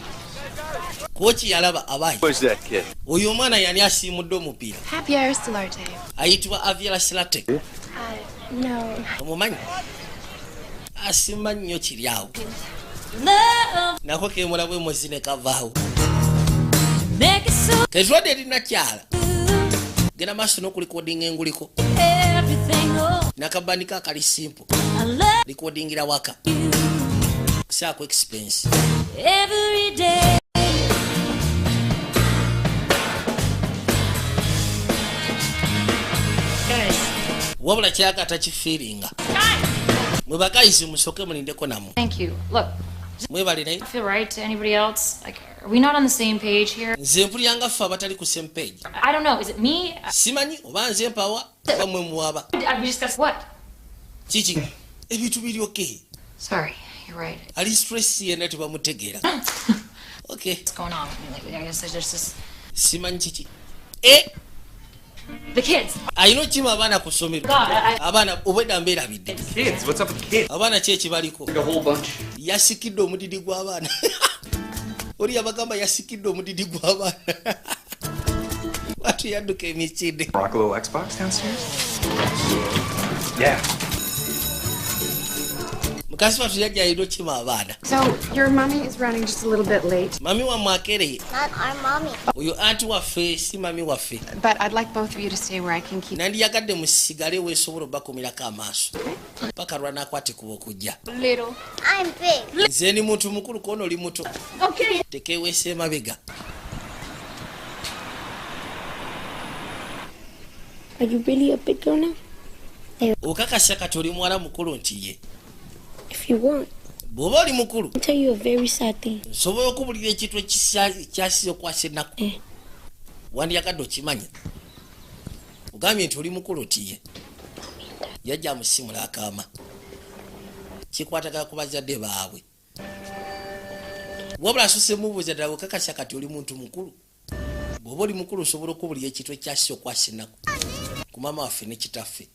kooki yalaba abayi. Who's that kid? Oyo omwana yali asiimudde omupiira? Javier Solarte. Ayitibwa Aviera Silate. No. Omumanyi asima nnyo kiri awo. Love, Nako kemula bwemozi ne kavaawo. make it so Ketulwadde erinakyala genda maaso n'okulikodinga enguliko. everything. Oh, Nakabandika akali simple. I love Likodingira waka, kusaako expense. every day. Wabula kyaka takifiiringa. Mwe bagayisi musooke mulindeko nammwe. Thank you. Look, Mwebale naye I feel right to anybody else. Like, are we not on the same page here? Nze mpulira nga ffe abatali ku same page. I don't know. Is it me? Simanyi oba nze mpawa oba mwe muwaba. We discussed what? Kiki ebintu biri okay. Sorry, you're right. Ali stress yenna tebamutegeera. Okay. What's going on with me lately? I guess there's just this. Simanyi kiki. E The kids. Alina okima abaana ku ssomero. God, Abaana obwedda mbeerabidde. Kids, what's up with the kids? Abaana ki ekibaliko? Like a whole bunch. Yasikidde omudidi gw'abaana. Oli yabagamba yasikidde omudidi gw'abaana. Watu yadduka emisinde. Rock a little Xbox downstairs? Yeah. Mukazi wattu yajja alina okima abaana. So, your mommy is running just a little bit late, Mami wammwe akereye. Not our mommy. Oyo anti waffe si mami waffe. But I'd like both of you to stay where I can keep. Nandiyagadde musigale weesobola obbakumirako amaaso paka lwanaakwatikuba okujja. Little. I'm big. Nze ndi muntu mukulu koona oli muto. Okay. Tekeeweesa emabega. Are you really a big girl now? Okakasa kati oli muwala mukulu nti ye. If you want, Bw'oba oli mukulu I'll tell you a very sad thing. Nsobola okubulira ekintu ekyasize okwasa ennaku. Wandiyagadde okimanya. Ogambye nti oli mukulu nti ye. Yajja amusimula akaama. Kikwatagana ku bazadde baabwe. Wabula asuse mubuuza ddala okakasa kati oli muntu mukulu. Bw'oba oli mukulu osobola okubulira ekintu ekyasize okwasa ennaku ku maama waffe ne kitaffe.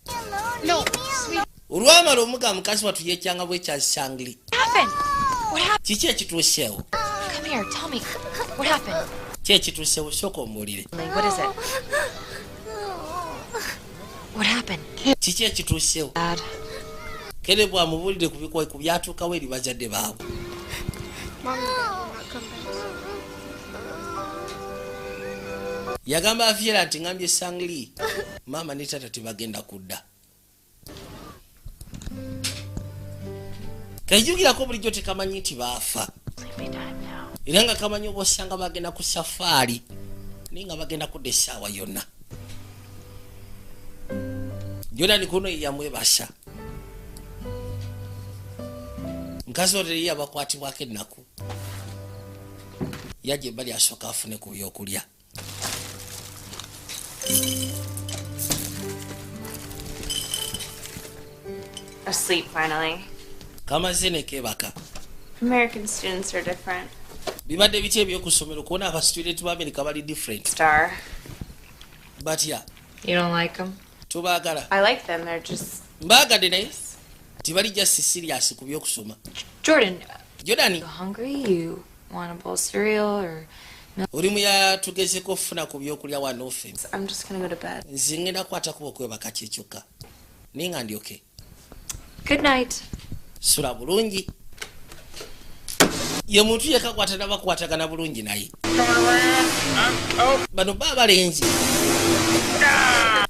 No, sweet. Olwamala omuga mukazi wattu yekyanga bwekyasangli. Happened? What happened? Kiki ekituuseewo? Come here. Tell me. What happened? Ki ekituuseewo sooka ombuulire. What is it? What happened? Kiki ekituuseewo? Dad. Kere bw'amubuulire ku bikwa ku byatuukawo eri bazadde baabwe. Mom and Dad will not come back. Yagamba Aviera nti ngambye Sangli maama ne taata tebagenda kudda. Kajjukirako bulijjo tekamanyi nti baafa. Era nga kamanyi oba osanga bagenda ku safaari naye nga bagenda kudda essaawa yonna. Jordan kuno ye yamwebasa. Mukazi oyo ye yabakwatibwako ennaku. Yajja ebbali asooka afune ku byokulya. Asleep finally. Kamaze ne keebaka. American students are different. Bibadde biki ebyokusomero kuona abastudent ba America bali different. Star. Batya. You don't like them? Tubaagala. I like them. They're just. Mbaagadde naye tebali just serious ku byokusoma. Jordan. Jordan. You hungry? You want a bowl of cereal or milk? Oli muyatugezeko okufuna ku byokulya wano ffe. I'm just gonna go to bed. Nze ngenda kukwatako okwebaka kye kyokka. Naye nga ndyoke. Good night. Sula bulungi. Ye muntu yekka kwatana bakwatagana bulungi naye. Bano ba abalenzi.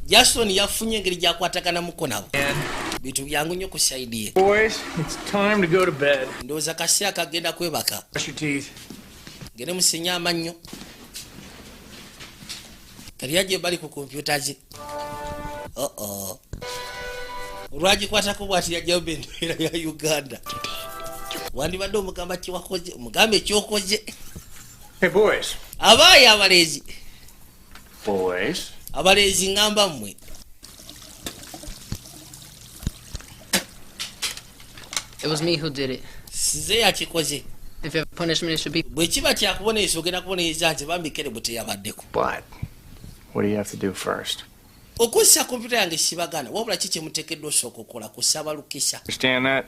Jason yafunye engeri gy'akwataganamuko nabo. Bintu byangu nnyo ku sayidi ye. Boys, it's time to go to bed. Ndowooza kaseera kagenda kwebaka. Brush your teeth. Gende musenye amannyo. Kati yajja bali ku kompyuta ze. Oh. Olwagikwatako bw'ati yajjayo bendera ya Uganda. Wandibadde omugamba kiwakoze, omugambe ekyokoze. Hey boys. Abaayi abalenzi. Boys. Abalenzi ngamba mmwe. It was me who did it. Nze yakikoze. If you have punishment, it should be. Bwe kiba kyakubonereza ogenda kubonereza nze bambi Kere bwe teyabaddeko. But what do you have to do first? Okussa kompyuta yange sibagaana wabula ki kyemuteekeddwa osooka okukola kusaba lukisa. Understand that?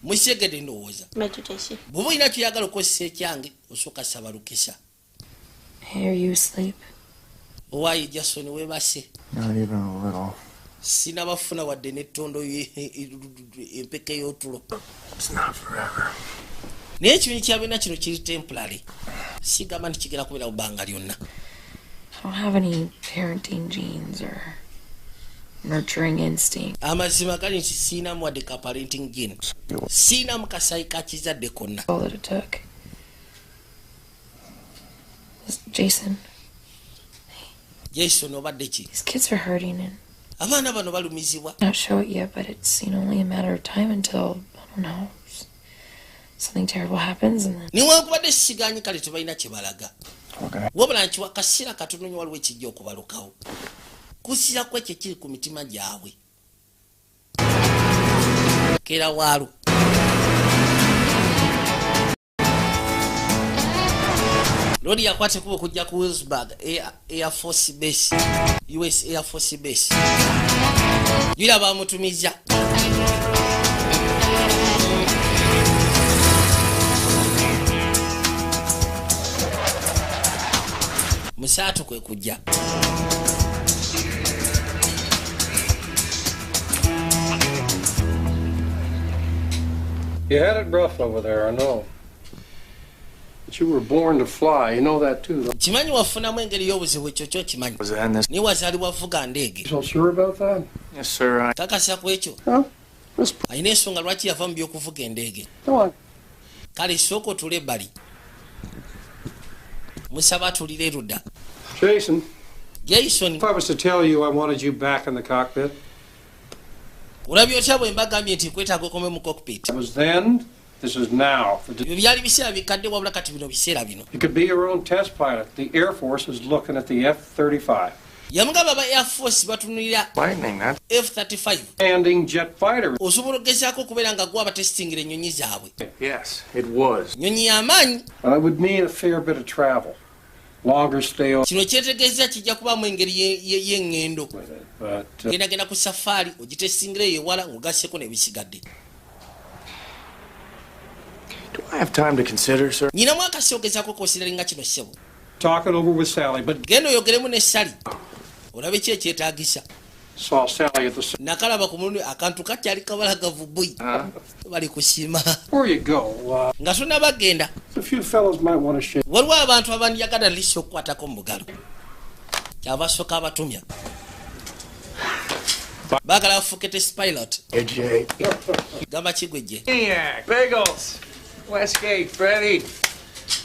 Musegedde ndowooza. Meditation. Bw'oba olina kyoyagala okukozesa ekyange osooka saba lukisa. Hey, are you asleep? Owaayi Jason weebase. Not even a little. Sinabafuna wadde n'ettondo empeke y'otulo. It's not forever. Naye ekibiina kya byonna kino kiri temporary. Sigamba nti kigenda kubeera mu bbanga lyonna. I don't have any parenting genes or nurturing instinct. Amazima gali nti siinamu wadde ka parenting gene. Siinamu kasayi ka kizadde konna. All that it took. Jason. Jason obadde ki? These kids are hurting and Abaana bano balumizibwa. Not show it yet, but it's only a matter of time until, I don't know, something terrible happens and then. Newankubadde siganyi kale tebalina kye balaga. Wabula nkiwa kaseera katono nnyo waliwo ekijja okubalukawo. Kusira ku ekyo ekiri ku mitima gyabwe. Keera waalo. Lodi yakwata ekkubo okujja ku Wilsburg Air Force Base, US Air Force Base. Yula bamutumiza. Musaatu kwe kujja. You had it rough over there, I know. But you were born to fly, you know that too. Kimanyi wafunamu engeri y'obuzibu ekyo kyo kimanyi. Ni wazaalibwa vuga ndege. So sure about that? Yes, sir. Kakasa ku ekyo. Alina ensonga lwaki yava mu by'okuvuga endege. Kale sooka otule ebbali. Musaba atulire erudda. Jason. Jason. If I was to tell you I wanted you back in the cockpit. Olabye otya bwe mbagambye nti kwetaaga okome mu cockpit. It was then, this is now. Ebyo byali biseera bikadde wabula kati bino biseera bino. You could be your own test pilot. The Air Force is looking at the F-35. Yamugamba ba Air Force batunulira F-35. Landing jet fighter. Osobola okugezaako okubeera nga gwe abatestingira ennyonyi zaabwe. Yes, it was. Nnyonyi y'amaanyi. It would mean a fair bit of travel. Longer stay on. Kino kyetegeeza kijja kubaamu engeri y'eŋŋendo. Gendagenda ku safaari ogitestingira eyo ewala ng'ogasseko n'ebisigadde. Do I have time to consider, sir? Nnyinamu akasi ogezaako konsideringa kino ssebo. Talk it over with Sally, but genda oyogeremu ne Sally. Olabe ki ekyetaagisa. Saw Sally at the Nakalaba ku mulundi akantu kakyali kabalagavu bui. Bali kusiima. Before you go, nga tonnabagenda. A few fellows might want to shake. Waliwo abantu abandiyagala lisi okukwatako mu bugalo. Kyabasooka abatumya. Baagala bafuuke test pilot. AJ. Gamba ki gwe gye? Bagels. Westgate, Freddie.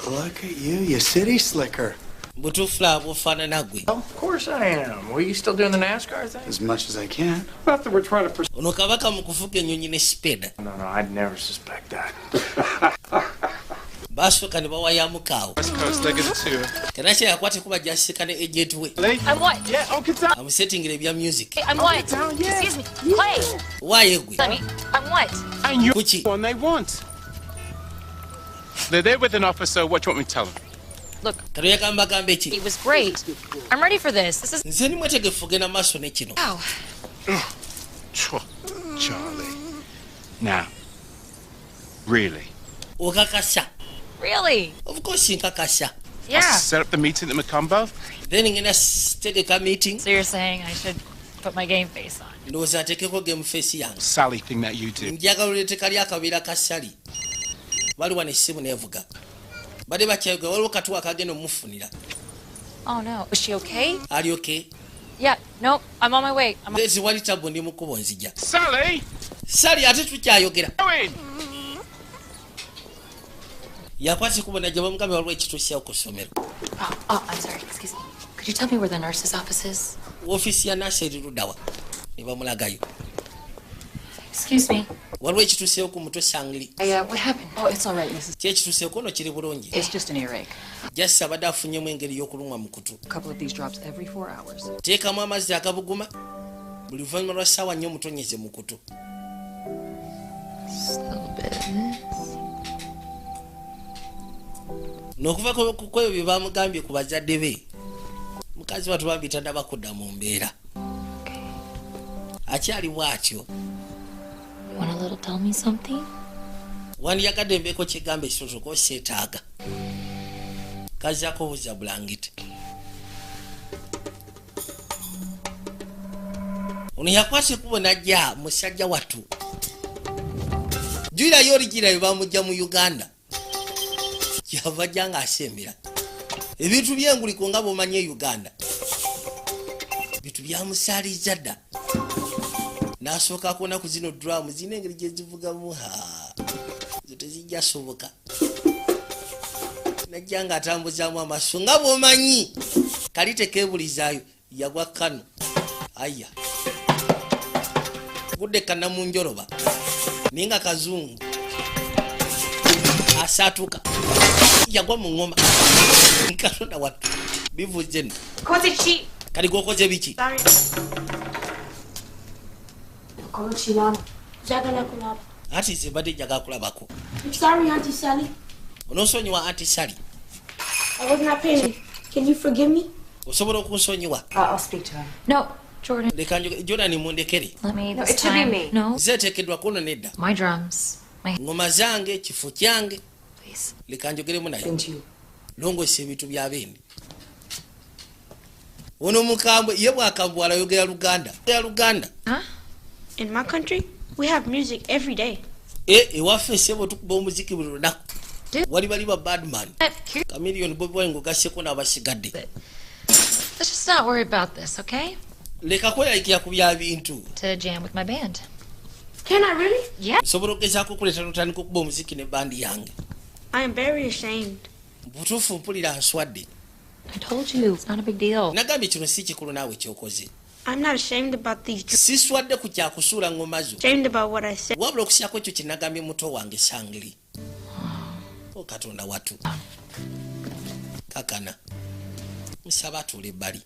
Look at you, you city slicker. Butuufu bufaanana gwe. Of course I am. Were you still doing the NASCAR thing? As much as I can. Not that we're trying to Ono kabaka mu kuvuga ennyonyi ne speeda. No, no, I'd never suspect that. Basooka ne bawayamuka awo. West Coast -2. Tenakye yakwata kuba gyasika ne agent we. I'm what? Yeah, oh, get down. Amusettingira ebya music. I'm what? Excuse me. Clay. Waaye gwe. Let me. I'm what? And you're Kuki? the one they want. They're there with an officer. What do you want me to tell them? Look, Kano yagamba gamba eki? it was great. I'm ready for this. This is Nze ndi mwetegefu genda maaso ne kino. Wow. Charlie. Now, really? Okakasa. Really? Of course nkakasa. Yeah. I'll set up the meeting at Macombo. Then ngenda tegeka meeting. So you're saying I should put my game face on? Ndowooza nteekeko game face yange. Sally thing that you do. Njagala oleete kali akabeera ka Sally. Bali wano essimu neevuga. Badde bakyayogera waliwo katuwa akagenda omufunira. Oh no. Is she okay? Ali okay? Yeah. No, I'm on my way. I'm Nze wali tabu ndi mu kkubo nzija. Sally! Sally ate tukyayogera. Going! Yakwata ekkubo najja bamugambye waliwo ekituusyawo ku ssomero. Oh, I'm sorry. Excuse me. Could you tell me where the nurse's office is? Woofiisi ya nurse eri ludda wa? Ne bamulagayo. Excuse me. Waliwo ekituuseewo ku mutwe Sangli. What happened? Oh, it's all right, Mrs. Ki ekituuseeko ono kiri bulungi. It's just an earache. Just abadde afunyemu engeri y'okulumwa mu kutu. A couple of these drops every 4 hours. Teekamu amazzi agabuguma buli luvannyuma lwa ssaawa nnya omutonyeze mu kutu. Just a little bit of this. N'okuva ku ebyo bye bamugambye ku bazadde be, mukazi wattu bambi tannaba kudda mu mbeera. Akyali bw'atyo. You want a little tell me something? Wandiyagadde mbeeko kyegamba ekitoto ko seetaaga. Kazzaako obuza bulangiti. Ono yakwata ekkubo n'ajja musajja wattu. Jjulirayo origira bye bamuggya mu Uganda. Kyava ajja ng'asembera. Ebintu by'enguliko nga bw'omanyi e Uganda. Bintu byamusaaliza dda. N'asooka akona ku zino drum zirina engeri gye zivugamu ha. Zo tezijja soboka. Najja ng'atambuzaamu amaaso nga bw'omanyi. Kali tekeebulizaayo yagwa kano. Aya. Gudde kannamunjoloba naye nga kazungu asatuka yagwa mu ngoma. Katonda wattu, bivuze nno. Koze ki? Kali gwokoze biki? Sorry. Njagala kulaba. Ati nze mbadde njagala kulabako. I'm sorry, Auntie Sally. Onoosonyiwa, Auntie Sally. I was not paying. Can you forgive me? Osobola okunsonyiwa? I'll speak to him. No, Jordan. Leka Jordan mundekere. Let me No, this it should be time. me. No. Nze eteekeddwa kuno nedda. My drums. My Ngoma zange, kifo kyange. Please. Leka njogeremu naye. Longoosa ebintu bya bendi. Ono mukambwe ye bwakambwala ayogera Luganda ya Luganda. In my country, we have music every day. E, ewaffe sebo tukuba omuziki buli lunaku. Wali bali ba badman Chameleone, Bobi Wine ng'ogasseko n'abasigadde. Let's just not worry about this, okay? Leka kweralikira ku bya bintu. To jam with my band. Can I really? Yeah. Nsobola okugezaako okuleeta n'otandika okuba omuziki ne bandi yange. I am very ashamed. Butuufu mpulira nswadde. I told you, it's not a big deal. Nagambye kino si kikulu naawe kyokoze. I'm not ashamed about these drums. Siswadde ku kyakusuula ngoma zo. Ashamed about what I said. Wabula okusyako ekyo kye nagambye muto wange Sangli. O Katonda watu, kakana musaba atuula ebbali.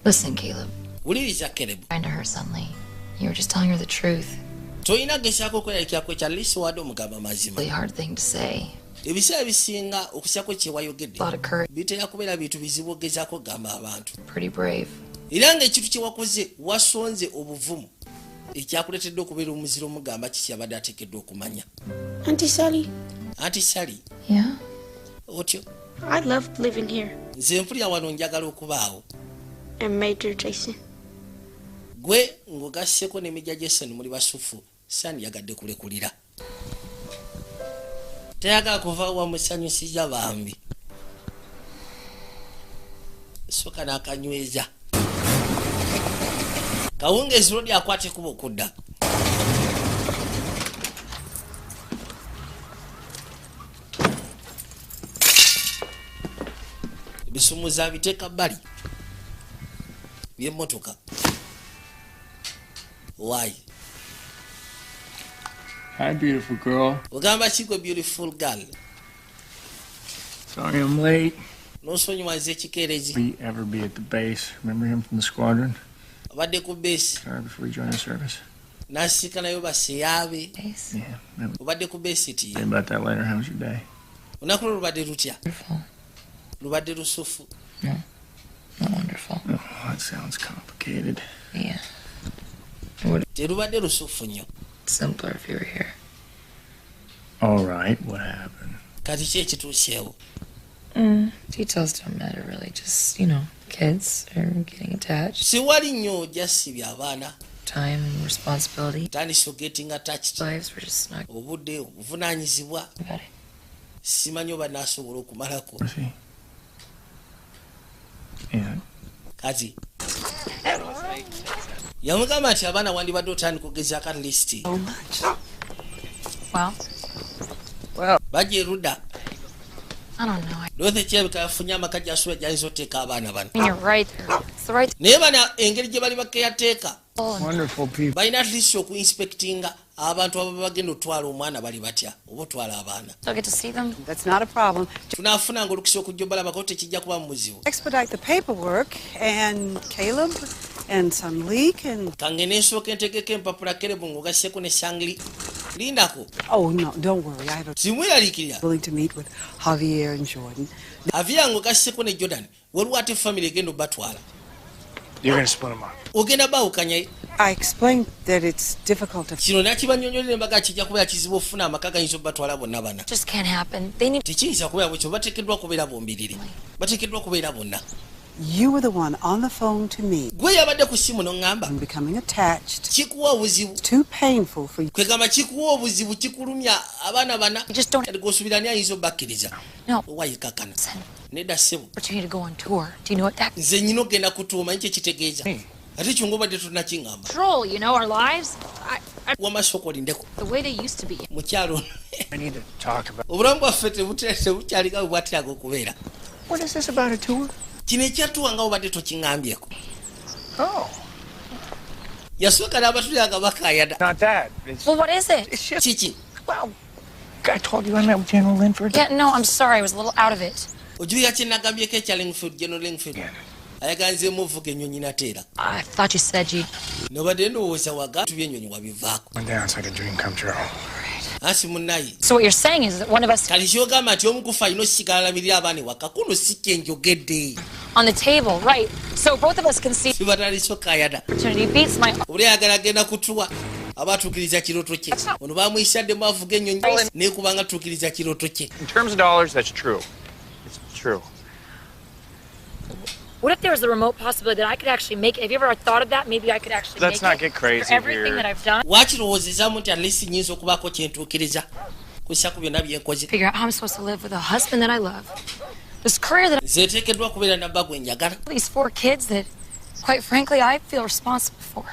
Listen, Caleb. Wuliriza, Kerebu. Kind to her suddenly. You were just telling her the truth. Tolina gezaako okweralikirako ekya lisi wadde omugamba mazima. Really hard thing to say. Ebiseera ebisinga okusyako kyewayogedde A lot of courage. bitera kubeera bintu bizibu ogezaako okugamba abantu. Pretty brave. Era ng'ekintu kye wakoze wasonze obuvumu ekyakuleetedde okubeera omuziro omugamba kiki abadde ateekeddwa okumanya. Auntie Sally, Auntie Sally. Yeah? Otyo. I loved living here. Nze mpulira wano njagala okubaawo. And Major Jason. Gwe ng'ogasseko ne Major Jason muli basufu. Sandiyagadde kulekulira, tayagala kuva wamusanyusiza bambi. Soka n'akanyweza kawungeezi lodi akwata ekuba okudda. Ebisumuza abiteeka bbali byemmotoka waayi. Hi, beautiful girl. Ogamba kigwe, beautiful girl? Sorry I'm late. Nosonyiwa nze ekikeerezi. We ever be at the base? Remember him from the squadron? Abadde ku base. Sorry, before he joined the service. Nasiikanayo baseyaabe. Yeah. Obadde ku base ti. Say about that later. How was your day? Olunaku lwo lubadde lutya? Lubadde lusufu. Wonderful. Oh, that sounds complicated. Yeah. Terubadde lusufu nnyo. Simpler if you were here. All right. What happened? Kati ki ekituuseewo? Details don't matter really. Just, kids are getting attached. Siwali nnyo, jasibya abaana. Time and responsibility. Tandise getting attached. Lives were just not Obudde, obuvunaanyizibwa. about it. Simanyi oba naasobola okumalako. Mercy. Yeah. Kati yamugamba nti abaana wandibadde otandika okugezaako at least. Well, Bajja erudda. I don't know. I Dorothy kirabika yafunye amaka gyasuula gyayinza oteeka abaana bano. mean, you're right. It's the right Naye bano engeri gye bali bakeyateeka Wonderful people. balina at least okuinspectinga abantu ababa bagenda otwala omwana bali batya oba otwala abaana. Still get to see them. That's not a problem. Tunaafunanga olukisa okujja obalabako, tekijja kuba mu buzibu. Expedite the paperwork, and Caleb and Sanli can. Kange nensooka entegeka empapula, Kerebu ng'ogasseko ne Sangli. Lindako. Oh, no, don't worry. I have a. Simweraliikirira. Willing to meet with Javier and Jordan. Javier ng'ogasseko ne Jordan, waliwo ate family egenda obatwala. You're gonna split them up. Ogenda baawukanya. I explained that it's difficult to. Kino nakibanyonyolera embaga kijja kubeera kizibu okufuna amaka gayinza obatwala bonna bana. Just can't happen. They need. Tekiyinza kubeera bwekyo, bateekeddwa kubeera bombiriri, bateekeddwa kubeera bonna. You were the one on the phone to me. Gwe yabadde ku ssimu n'oŋŋamba. I'm becoming attached. Kikuwa obuzibu. Too painful for you. Kwegamba kikuwa obuzibu, kikulumya abaana bana. Kati gwosuubira ani ayinza obakkiriza? No. Owayikakana nedda ssebo. Opportunity to go on tour. Do you know what that Nze nyina okgenda kutuuma nkyo ekitegeeza ate kyo ngaobadde tonakiŋŋamba. control? You know our lives. I Wamasooka olindeko. the way they used to be. Mukyalo ono. I need to talk about. Obulamu bwaffe tebukyalika bwe bwateraga okubeera. What is this about a tour? Kino ekyatuwa nga obadde tokiŋŋambyeko. Oh. Yasooka n'abatulira nga bakayana. Not that. It's, Well, what is it? Kiki? Well, I told you I met with General Linford. Yeah, no, I'm sorry. I was a little out of it. Ojulira kye nagambyeko ekya Lingfield, General Lingfield ayaganzeemu ovuga ennyonyi nateera. I thought you said you'd. Nobadde ndowooza waga tuby'ennyonyi wabivaako. Went down. It's like a dream come true. Ansi munnaye. So what you're saying is that one of us Kati kyogamba nti omu kufa alina osigala alamirira abaana ewaka kuno si kyenjogedde. On the table, right? So both of us can see Sibataliso kayana. opportunity beats my. Oli ayagala agenda kutuwa aba atuukiriza kirooto kye. Ono bamuyisaddemu avuga ennyonyi naye kubanga atuukiriza kirooto kye. In terms of dollars, that's true. It's true. What if there was the remote possibility that I could actually make it? Have you ever thought of that? Maybe I could actually Let's make not it. get crazy For everything here. that I've done. Wakirowoozezaamu nti at least nyinza okubaako kyentuukiriza kussa ku byonna byenkoze? Figure out how I'm supposed to live with a husband that I love, this career that Nze nteekeddwa kubeera nabba gwe njagala. these four kids that, quite frankly, I feel responsible for.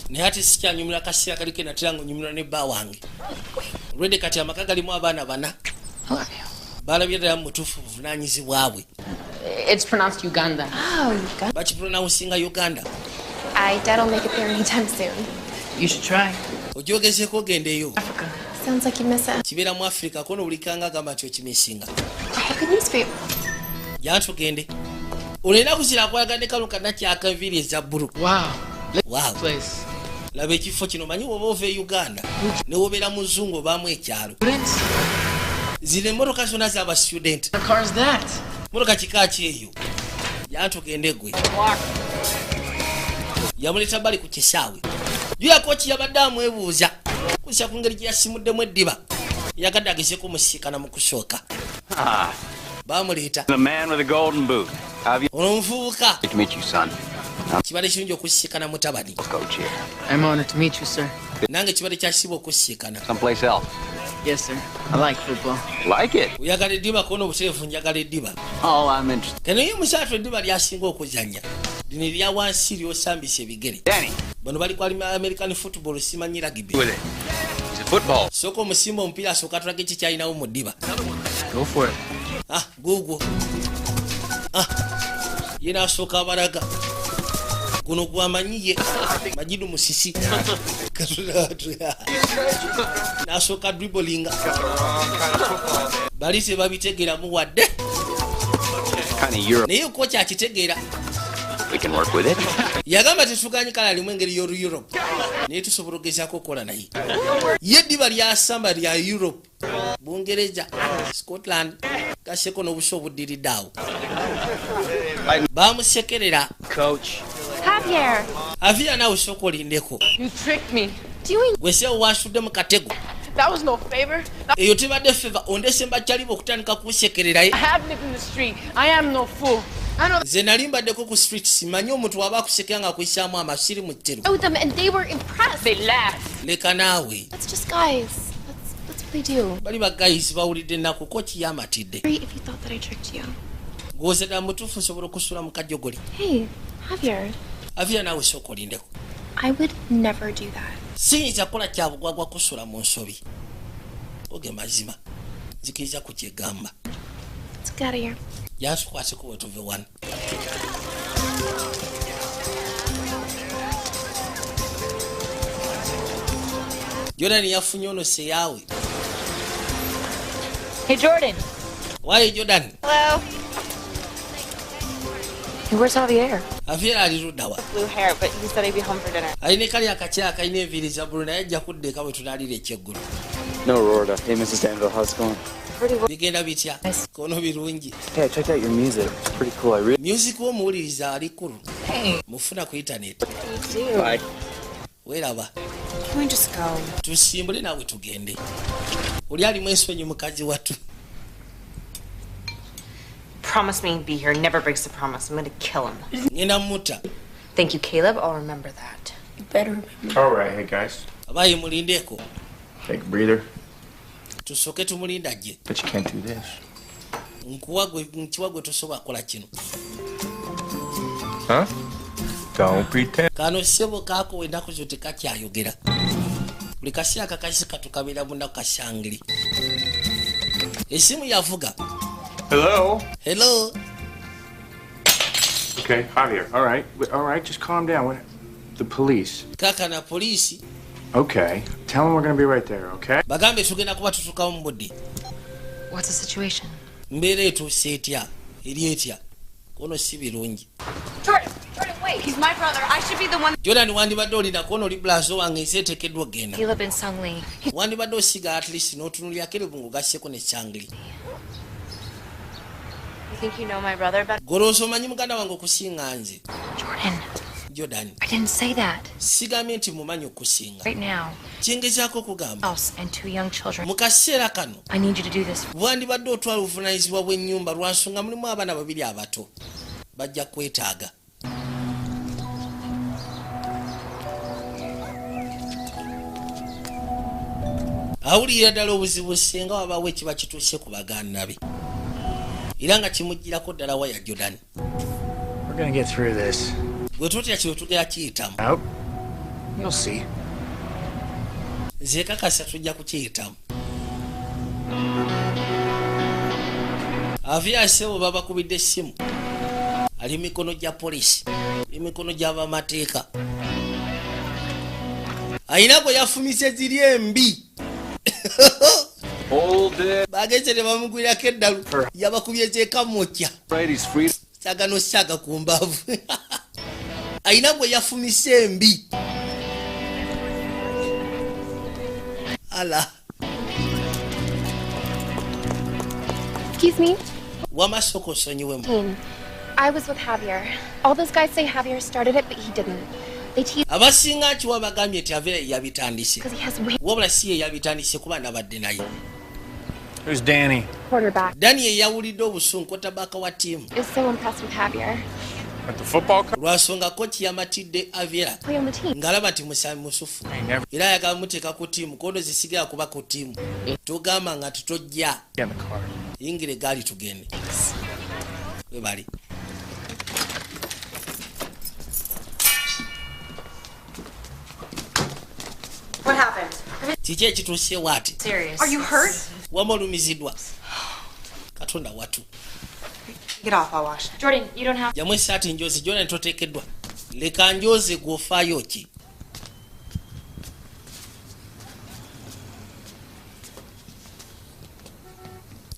Naye ate sikyanyumira kaseera kaliko enatera nga onyumirwa ne bba wange olwedde. Kati amaka galimu abaana bana balabye ddala mu butuufu buvunaanyizibwa bwe. It's pronounced Uganda. Oh, Uganda. Bakipronawusinga Uganda. I doubt I'll make it there anytime soon. You should try. Ogyogezeeko ogendeeyo. Sounds like you miss it. Kibeera mu Afirika kono bulikanga agamba nti okimisinga. I have good news for you. Jantugende olwo enaku zino akwagala ne kano kanakyaka enviiri eza bbulu. Wow. Laba ekifo kino. Manyi woba ova e Uganda ne wobeera muzungu obaamu ekyalo. Zino emmotoka zonna zaba student. Motoka kika ki eyo? Jantugende gwe yamuleeta bali ku kisaawe juyakoki yabadde amwebuuza kusa ku ngeri gye yasimuddemu eddiba yagadde agezeko musiikana mu kusooka. Ah, Bamuleeta. the man with the golden boot. Have you? Ono omuvubuka. Good to meet you, son. I'm Kibadde kirungi okusiikana mutabani. coach here. I'm honored to meet you, sir. Nange kibadde kyasibwa okusiikana. Someplace else. Yes, sir. I like football. Like it? Oyagala eddiba koona obutereevu njagala eddiba. Oh, I'm interested. Kano ye musaatu eddiba lyasinga okuzannya lino erya wansi lyosambisa ebigere. Danny. Bano bali ku American football simanyi rugby. With it. It's a football. Sooka omusimba omupiira asooka atulage ki kyalinawo mu ddiba. Go for it. Ah, guugwo. Ah, ye n'asooka abalaga guno gwamanyi ye Majidu Musisi n'asooka dribblinga bali tebabitegeeramu wadde. Kind of Europe. Naye ko kyakitegeera. We can work with it. Yagamba tetuganye kale alimu engeri y'olu Europe naye tusobola okugezaako okukola naye. Ye eddiba lyasamba lya Europe, Bungereza, Scotland gaseko n'obusa obuddiridde awo bamusekerera. Coach. Javier. Aviya naawe sooka olindeko. You tricked me. Doing Gwe sewo wansudde mu katego. That was no favor. Eyo tebadde favor ondese mbakyaliba okutandika kunsekereraye. I have lived in the street. I am no fool. I know. Nze nali mbaddeko ku street simanyi omuntu waba akusekera nga akuyisaamu amasiri mu ttero. Oh, them and they were impressed. They laughed. Leka naawe. That's just guys. That's what they do. Bali ba guys bawulidde ennaku ko kiyamatidde. Sorry if you thought that I tricked you. Gwoze ddala mutuufu nsobola okusula mu kajjogoli. Hey, Javier. Aviya naawe sooka olindeko. I would never do that. Siyinza kukola kyabugwagwa kusula mu nsobi oge mazima nzikiriza ku kyegamba. Let's get out of here. Yansukwaseko wetuve wano. Jordan yafunye ono seyaawe. Hey, Jordan. Waaye Jordan. Hello. Hey, where's Javier? Javier ali luddawa? Blue hair, but he said he'd be home for dinner. Alina ekali akakyala akalina enviiri za bbulu naye ajja kudda eka bwe tunaalira ekyeggulo. No, Rorda. Hey, Mrs. Danville, how's it going? Bigenda bitya kono birungi. Hey, I checked out your music. It's pretty cool. I really. Music womuwuliriza ali kulu mufuna ku internet. Bye. Weeraba. Can we just go? Tusimbule naawe tugende oli alimu ensonyi mukazi wattu. Promise me he'd be here. Never breaks the promise. I'm gonna kill him. Ngenda mutta. Thank you, Caleb. I'll remember that. You better remember. All right, hey guys. Abaye mulindeko. Take a breather. Tusooke tumulinda gye. But you can't do this. Nkuwa gwe nkiwa gwe tosobola kukola kino. Huh? Don't pretend. Kano ssebo kaakowa ennaku zo tekakyayogera buli kaseera kakasi katukabeera munaku kasangiri esimu yavuga. Hello. Hello. Okay, Javier. All right. All right, just calm down. What? The police. Kaka na poliisi. Okay. Tell them we're gonna be right there, okay? Bagambe tugenda kuba tutuukawo mu budde. What's the situation? Mbeera etuuse etya, eri etya? Kono si birungi. Jordan, Jordan, wait. He's my brother. I should be the one. Jordan, wandibadde olina kono oli brother wange, ensi eteekeddwa okgenda. Caleb and Sung Lee. Wandibadde osiga at least n'otunulira Caleb ng'ogasseko ne Sangli. You think you know my brother better? Golowooza omanyi muganda wange okusinga nze? Jordan. Jordan. I didn't say that. Sigambye nti mumanyi okusinga. Right now. Kyengezaako okugamba, House and two young children. mu kaseera kano, I need you to do this. wandibadde otwala obuvunaanyizibwa bw'ennyumba lwansonga mulimu abaana babiri abato bajja kwetaaga. Awulirira ddala obuzibu singa wabaawo ekiba kituuse ku baganda be era nga kimugirako ddala waya Jordan. We're gonna get through this. Bwe tutya kino tugera kiyitamu. Out. You'll see. Nze kakasa tujja kukiyitamu. Aviasebo babakubidde essimu, ali mikono gya poliisi, emikono gy'abamateeka, ayina gwe yafumise ziri embi. Hold it. Bagenze ne bamugwirako eddalu, yabakubye zekamwokya. Right, he's free. Saga nosaga ku mbavu, ayina gwe yafumise embi ala. Excuse me? Wamasoko osonyiwemu. Team. I was with Javier. All those guys say Javier started it, but he didn't. They tease Abasinga nkiwa bagambye nti Javier yabitandise, because he has way wabula si ye yabitandise kuba nabadde naye. Who's Danny? quarterback Dani ye yawulidde obusungu, quarterback wa ttiimu. is so impressed with Javier. At the football coach? Lwansonga kochi yamatidde Javier Play on the team. ng'alaba nti musambi musufu era ayagala muteeka ku ttiimu kono zisigala kuba ku ttiimu togamba nga titojja. Get in the car. Yingira egaali tugende webali. What happened? Kiki ekituusewo ate? Serious. Are you hurt? Wama olumiziddwa? Katonda watu. Get off, I'll wash. Jordan, you don't have Jamu esaati njozi. Jona toteekeddwa, leka njoze gw'ofaayo ki?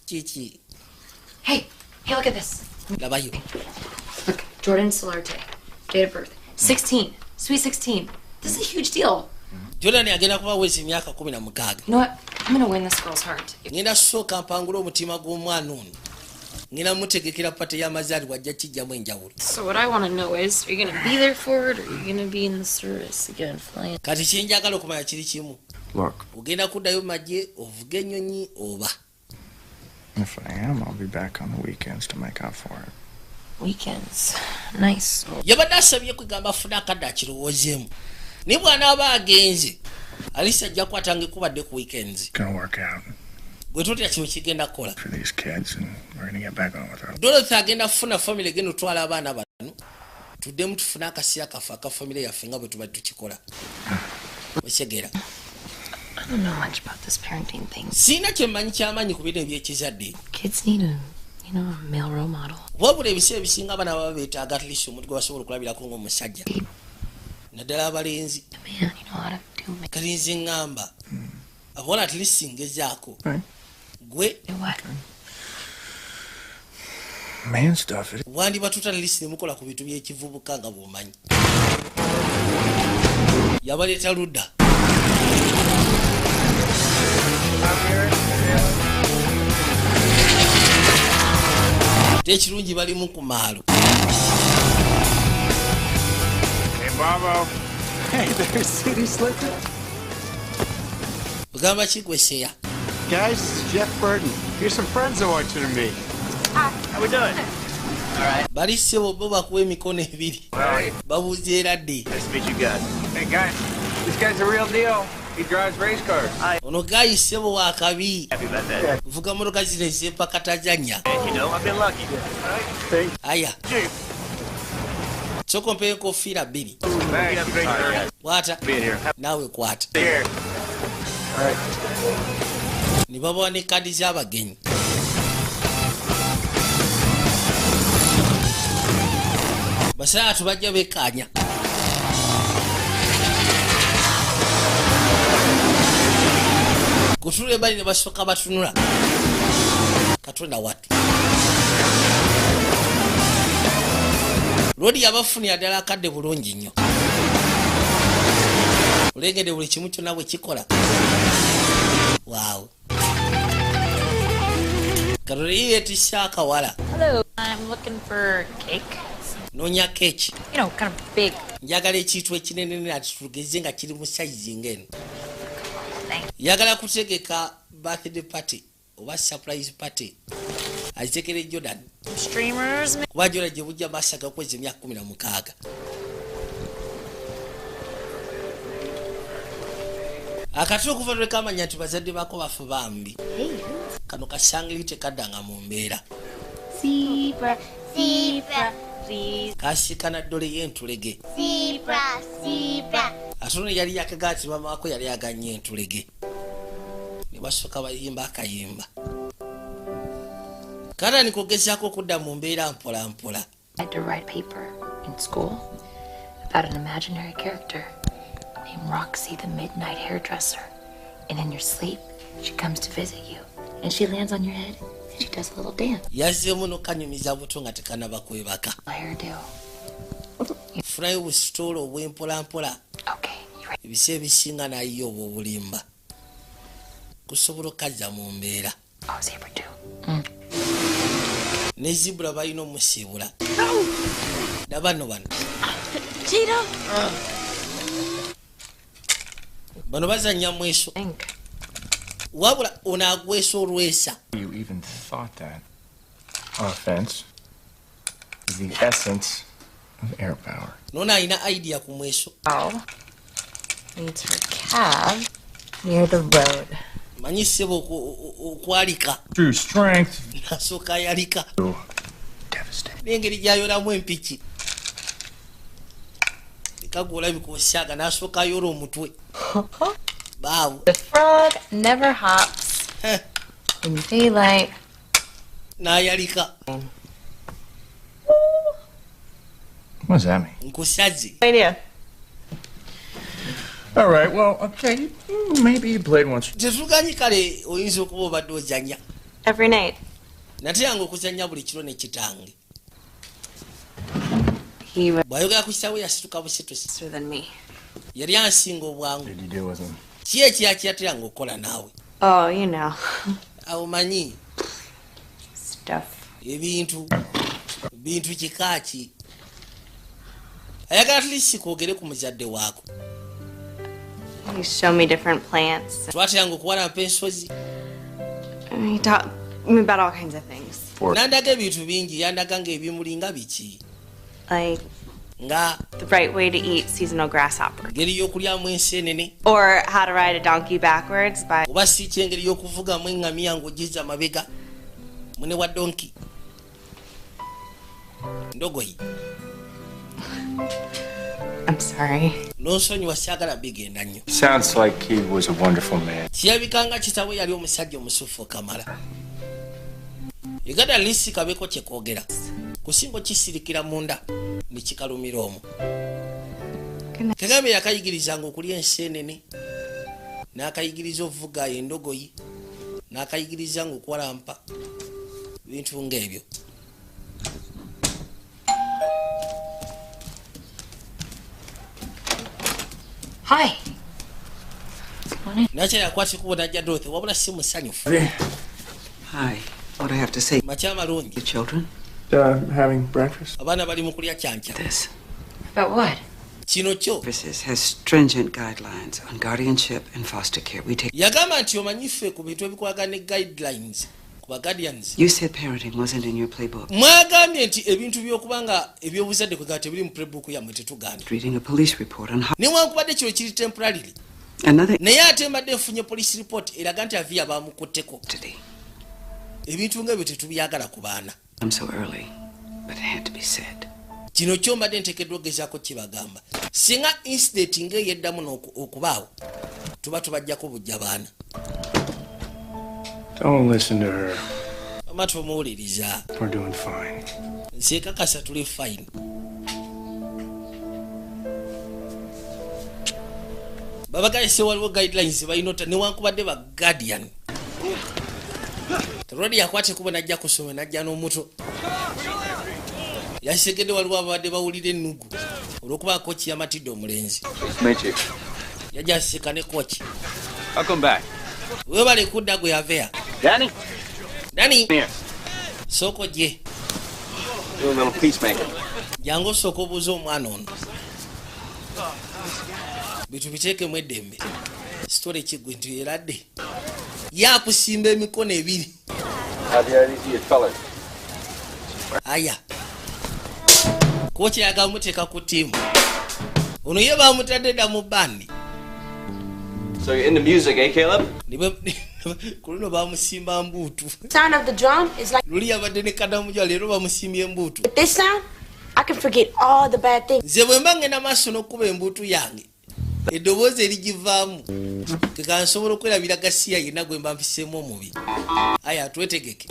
Kiki? Hey, hey, look at this. Labayo. Look, Jordan Solarte, date of birth, 16, sweet 16. This is a huge deal. Jordan agenda kuba wezi emyaka 16. You know what? I'm gonna win this girl's heart. Ngenda sooka mpangula omutima gw'omwana ono, ngenda mutegekera party y'amazaalibwa, ajja kijjamu enjawulo. So what I want to know is, are you gonna be there for it, or are you gonna be in the service again, flying? Kati kyenjagala okumanya kiri kimu. Look, Ogenda kuddayo magye ovuga ennyonyi oba? if I am, I'll be back on the weekends to make up for it. Weekends, nice. Yabadde asabye kwegamba afune akadde akirowoozeemu, naye bw'anaaba agenze alisi ajja kukwatanga ekubadde ku weekends. It's gonna work out Gwe totya, kino kigenda kukola. for these kids, and we're gonna get back on with our. Dorothy agenda kufuna famire, egenda otwala abaana bano, tuddemu tufune akaseera kaffe aka famire yaffe nga bwe tuba tukikola, okitegeera? I don't know much about this parenting thing. Siina kyemmanyi kyamaanyi ku bino ebyekizadde. Kids need a male role model. Wabula ebiseera ebisinga abaana baba beetaaga at least omuntu gwe basobola okulabirako ng'omusajja, naddala abalenzi. Man, you know how to do ma- Kati nze ŋŋamba abawala at least ngezaako gwe. Do what? Man stuff. It Wandiba tuta at least nemukola ku bintu by'ekivubuka nga bw'omanyi yabaleeta ludda. Ate ekirungi balimu ku maalo. Hey, Bobo. Hey there, City Slicker. Bugamba kigweseya. Guys, this is Jeff Burton. Here's some friends I want you to meet. How we doing? Bali ssebo bo bakuwa emikono ebiri babuuza era dde. Nice to meet you guys. Hey, guys. This guy's the real deal. He drives race cars. Ono guy ssebo wakabi. Happy about that. Vuga motoka zino ezempakatazanya. You know, I've been lucky. Aya, sooka ompeyo enkofiira bbiri. Thanks. Have a great day. Kwata. Being here. Naawe kwata. Here. Ne babawa ne kaadi z'abagenyi. Basatu bajja bekkaanya. Kutunula ebali ne basooka batunula. Katonda watu. Lodi yabafunira ddala akadde bulungi nnyo. Olengedde buli kimu kyonna bwe kikola. Waawo. Katonda yeetisse akawala. Hello. I'm looking for cake. Noonya keeki. You know, kind of big. Njagala ekintu ekinene ati tugeze nga kiri mu sayizi ng'eno. Yagala kutegeka birthday party oba surprise party azitekere Jordan. Streamers. Kuba Jordan gye bujja maaso agakweza emyaka 16. Akati okuva lwe kamanya nti bazadde baako bafu bambi. Kano kasangiri tekaddanga mu mbeera. Zebra, zebra, please. Kasiikana ddole y'entulege. Zebra, zebra. Ate ono yali yakagaa nti maama wako yali aganye entulege. Ne basooka bayimba akayimba. Katandika okugezaako okudda mu mbeera mpola mpola. I had to write a paper in school about an imaginary character named Roxy the Midnight Hairdresser. And in your sleep, she comes to visit you. And she lands on your head and she does a little dance. Yazzeemu n'okanyumiza buto nga tekanaba kwebaka. Hairdo. Funayo obusitoola obw'empolampola. Ebiseera ebisinga n'ayiya obwo obulimba. Kusobola okukazza mu mbeera. Oh, zebra too. Ne zebra balina omusiibula. Laba nno bano. Cheetah. Bano bazannya mweso. Wabula ono agwesa olwesa. You even thought that. Offense is the essence of air power. Nono alina idea ku mweso. Oh. Needs her cab near the road. Manyi ssebo okwalika. True strength. Nasooka ayalika. N'engeri gy'ayolamu empiki. Kagula osyaga n'asooka ayola omutwe. Baawo. The frog never hops in daylight. N'ayalika. What does that mean? Nkusaze. Idea. All right, well, okay. Maybe you played once. Tetuganyi kale oyinza okuba obadde ozannya. Every night. Nateranga okuzannya buli kiro ne kitange. He was Bw'ayogera ku kitaawe yasituka busitusi. faster than me. Yali ansinga obwangu. Did you deal with him? Ki ekyakyatera okukola naawe? Oh, you know. Awo manyi Stuff. ebintu bintu kika ki? Ayagala tulisi kwogere ku muzadde waako. He showed me different plants. Twateranga okuwalampa ensozi. He taught me about all kinds of things. N'andaga ebintu bingi, yandaga ng'ebimuli nga biki. Like Nga the right way to eat seasonal grasshopper. ngeri y'okulyamu enseenene. Or how to ride a donkey backwards by Oba si kyengeri y'okuvugamu eŋŋamiya ng'ogizza amabega. Mune wa donkey. Ndogoyi. I'm sorry. N'onsonyiwa saagala bigenda nnyo. Sounds like he was a wonderful man. Kirabika nga kitaawe yali omusajja omusufu okamala. Uganda lisi kabeeko kye koogera. Kusinga okisirikira munda ne kikalumira omwo. Kagame yakayigirizanga okulya enseenene, n'akayigiriza ovuga endogoyi, n'akayigirizanga okuwalampa bintu ng'ebyo. Hi. Nakyala yakwata ekkubo n'ajja Dorothy wabula si musanyufu. Hi. What I have to say, Makya amalungi. the children. Having breakfast? Abaana bali mu kulya kyankya. This About what? Kino kyo services has stringent guidelines on guardianship and foster care. We take. Yagamba nti omanyi ffe ku bintu ebikwagana ne guidelines ku ba guardians. You said parenting wasn't in your playbook. Mwagambye nti ebintu by'okuba nga ebyobuzadde kwegala tebiri mu playbook yammwe tetugaana. Reading a police report on how Newankubadde kino kiri temporarily. another Naye ate mbadde nfunye police report eraga nti Aviya baamukutteko. entity. Ebintu ng'ebyo tetubyagala ku baana. I'm so early, but it had to be said. Kino kyo mbadde nteekeddwa okugezaako kibagamba. Singa incident ng'eyeddamu okubaawo tuba tubajjako bujja baana. Don't listen to her. Mama tomuwuliriza. We're doing fine. Nze kakasa tuli fine. Babagayise waliwo guidelines balina newankubadde ba guardian. Rodi yakwate kuba najja kusoma najja n'omuto. Yasegedde waliwo abadde bawulira ennugu olw'okuba kochi yamatidde omulenzi. Yajja asika ne kochi. Welcome back. Webale kudda gwe yaveya. Danny. Danny. Soko je. Do a little peacemaker. Jangu osooka obuuze omwana ono. Bitu biteekemu eddembe. Sitole kigwe nti eradde. Yakusimba emikono ebiri. Aya. Kochi yagamuteeka ku ttiimu. Ono ye bamutadde dda mu bandi. So you're into music, eh, Caleb? Ku luno bamusimba mbuutu. Sound of the drum is like Luli yabadde ne kadamujwa leero bamusimbye embuutu. This sound, I can forget all the bad things. Nze bwe mba ngenda maaso n'okkuba embuutu yange, eddoboozi erigivaamu tekansobola okwerabira gasiya yenna gwe mba mpiseemu omubi. Aya twetegeke.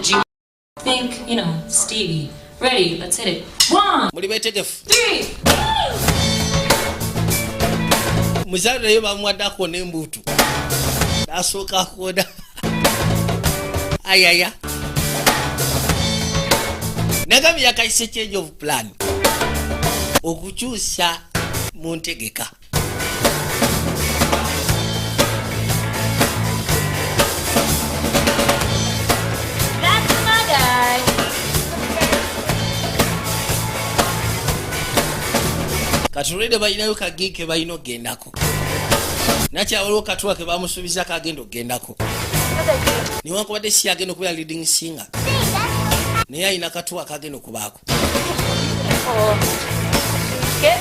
Think, you know, Stevie. Ready, let's hit it. 1, Muli beetegefu. 3. Muzaale naye bamuwaddako n'embuutu. N'asooka akoona. Ayaya. Nagambye yakayise change of plan. Okukyusa mu ntegeka. That's my guy. Katulede balinayo kagigi ke balina okugendako. Nakya waliwo katuwa ke bamusuubiza kagenda okugendako. Newankubadde si agenda okubeera leading singer. Naye alina katuwa kagenda okubaako. Get.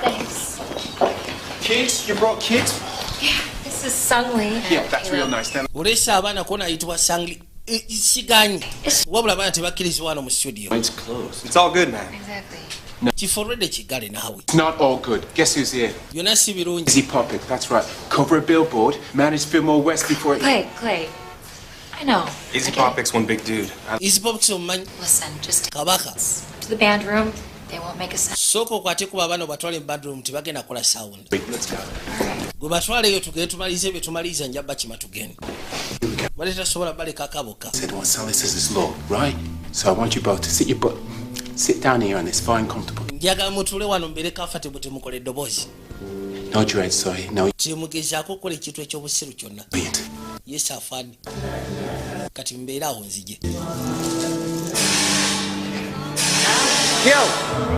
Thanks. Kids? You brought kids? Yeah, this is Sung Lee. Yeah, that's real nice. Then Oleese abaana kona ayitibwa Sangli. Siganyi. Wabula abaana tebakkirizibwa wano mu studio. It's closed. It's all good, man. Exactly. Kifo olwedde kiggale naawe. It's not all good. Guess who's here? Byonna si birungi. Izzy Poppet, that's right. Cover a billboard, managed Fillmore West before it. Clay, Clay. I know. Izzy Popik's one big dude. Izzy Popik omumanyi. Listen, just Kabaka. to the band room. They won't make a sound. Sooka okwate kuba abaana obatwale mu bedroom tebagenda kukola sound. Let's go. Gwe batwaleyo tugende tumalirize bye tumaliriza nja bakima tugende. Bale tasobola baleka akaboka. Said what Sally says is law, right? So I want you both to sit your butt, sit down here on this fine, comfortable. Njagala mutuule wano mbeere comfortable temukole eddoboozi. No dreads, sorry. No. Temugezaako okukola ekintu eky'obusiru kyonna. Brilliant. Yes, afaani. Kati mbeere awo nzije. Yo,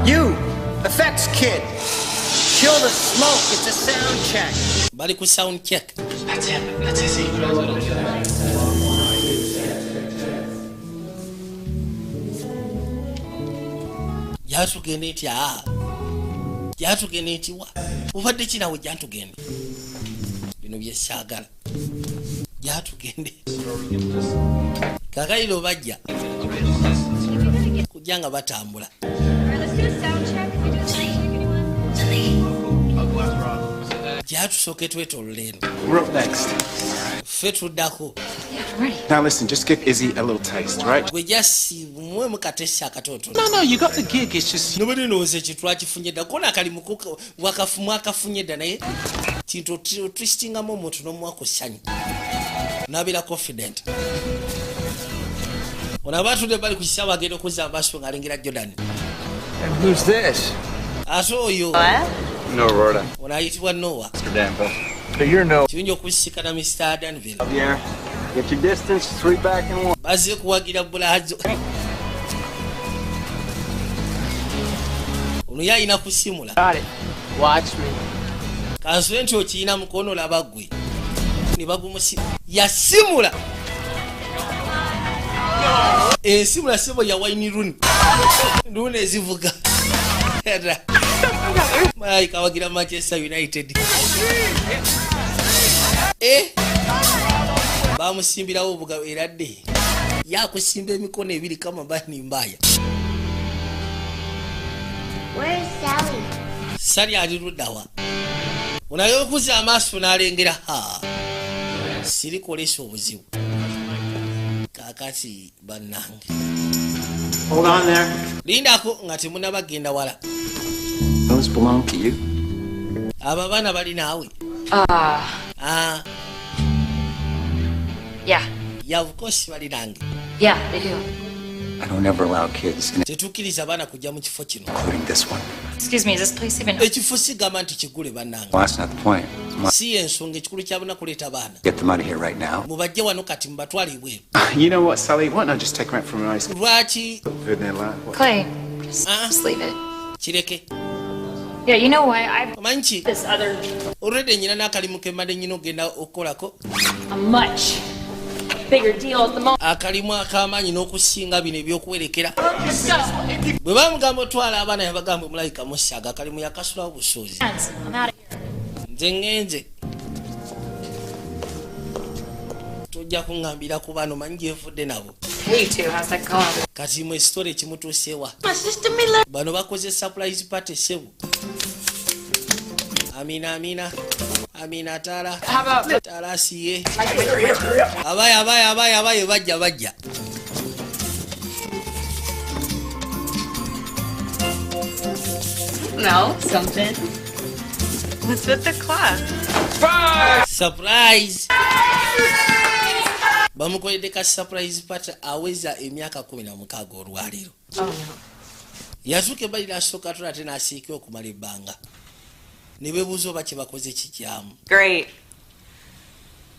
you, effects kid. Kill the smoke, it's a sound check. Bali ku sound check. That's him. That's Izzy. Jatugende nti aa. Jatugende nti wa. Obadde ki naawe jatugende. Bino bye saagala. Jatugende. Kakaliro bajja. Kujja nga batambula. Jatusooke twetoolola eno. We're up next. Ffe tuddako. Yeah, I'm ready. Now listen, just give Izzy a little taste, right? Gwe jasi muwemu katesi akatotono. No, you got the gig. It's just Nobody knows ekintu twakifunye dda. Kona akalimu mwakafunye dda naye kintu otwistingamu omuntu n'omuwa ku ssanyu. N'abeera confident. Ono aba atudde bali ku kisaawe agenda okuzza amaaso ng'alengera Jordan. And who's this? Ate oyo No, Rhoda. ono ayitibwa Noah. Mr. Danville. So you're no. Kirungi okusisikana Mr. Danville. Javier, get your distance, 3 back and 1. Bazze kuwagira Bulazo. Ono ye alina kusimula. Got it. Watch me. Kansule nti okirina mukono laba ggwe. Ne bagumusi yasimula. Ensimula sebo ya Wayne Rooney. Rooney ezivuga. Malayika wagira Manchester United. Bamusimbirawo obugabo eradde. Yakusimba emikono ebiri kama bani mbaya. Where's Sally? Sally ali ludda wa? Onayokuza amaaso n'alengera ha. Sirikolesa obuzibu. Kaakati bannange. Hold on there. Lindako nga temunnabagenda wala. Those belong to you. Abo abaana bali naawe? Ah, Yeah. Yeah, of course bali nange. Yeah, they do. I don't ever allow kids in, Tetukkiriza abaana kujja mu kifo kino. Including this one. Excuse me, is this place even Ekifo sigamba nti kigule, bannange. Well, that's not the point. Si ensonga, ekikulu kyabona kuleeta baana. Get them out of here right now. Mubajje wano kati, mubatwale ebweru. You know what, Sally? Why don't I just take them out for a nice Lwaki? Food in their lap? Clay, just leave it. Kireke. Yeah, you know what? I've Omanyi ki? This other Olwedde nyina n'akalimu ke mbadde nyina ogenda okukolako. A much bigger deal at the moment. Akalimu ak'amaanyi n'okusinga bino ebyokuwerekera. Bwe bamugamba otwala abaana, yabagamba mulayika musaaga akalimu yakasulawo busuuzi. I'm out of here. Nze ŋŋenze, tojja kuŋŋambira ku baana, omanyi gyenfudde nabo. Hey, you two, how's that going? Kati mwe sitole ekimutuusewa? My sister Miller. Bano bakoze surprise party, ssebo. Amina, amina, amina, taala. How about Taala asiye. Abaye, abaye, abaye, abaye, bajja, bajja. No, something. What's with the clap? Surprise bamukoledde ka surprise party, aweza emyaka 16 olwaleero. Oh no. Yatuuka ebbali n'asooka tula, ate n'asiika okumala ebbanga ne beebuuza oba kye bakoze kikyamu. Great.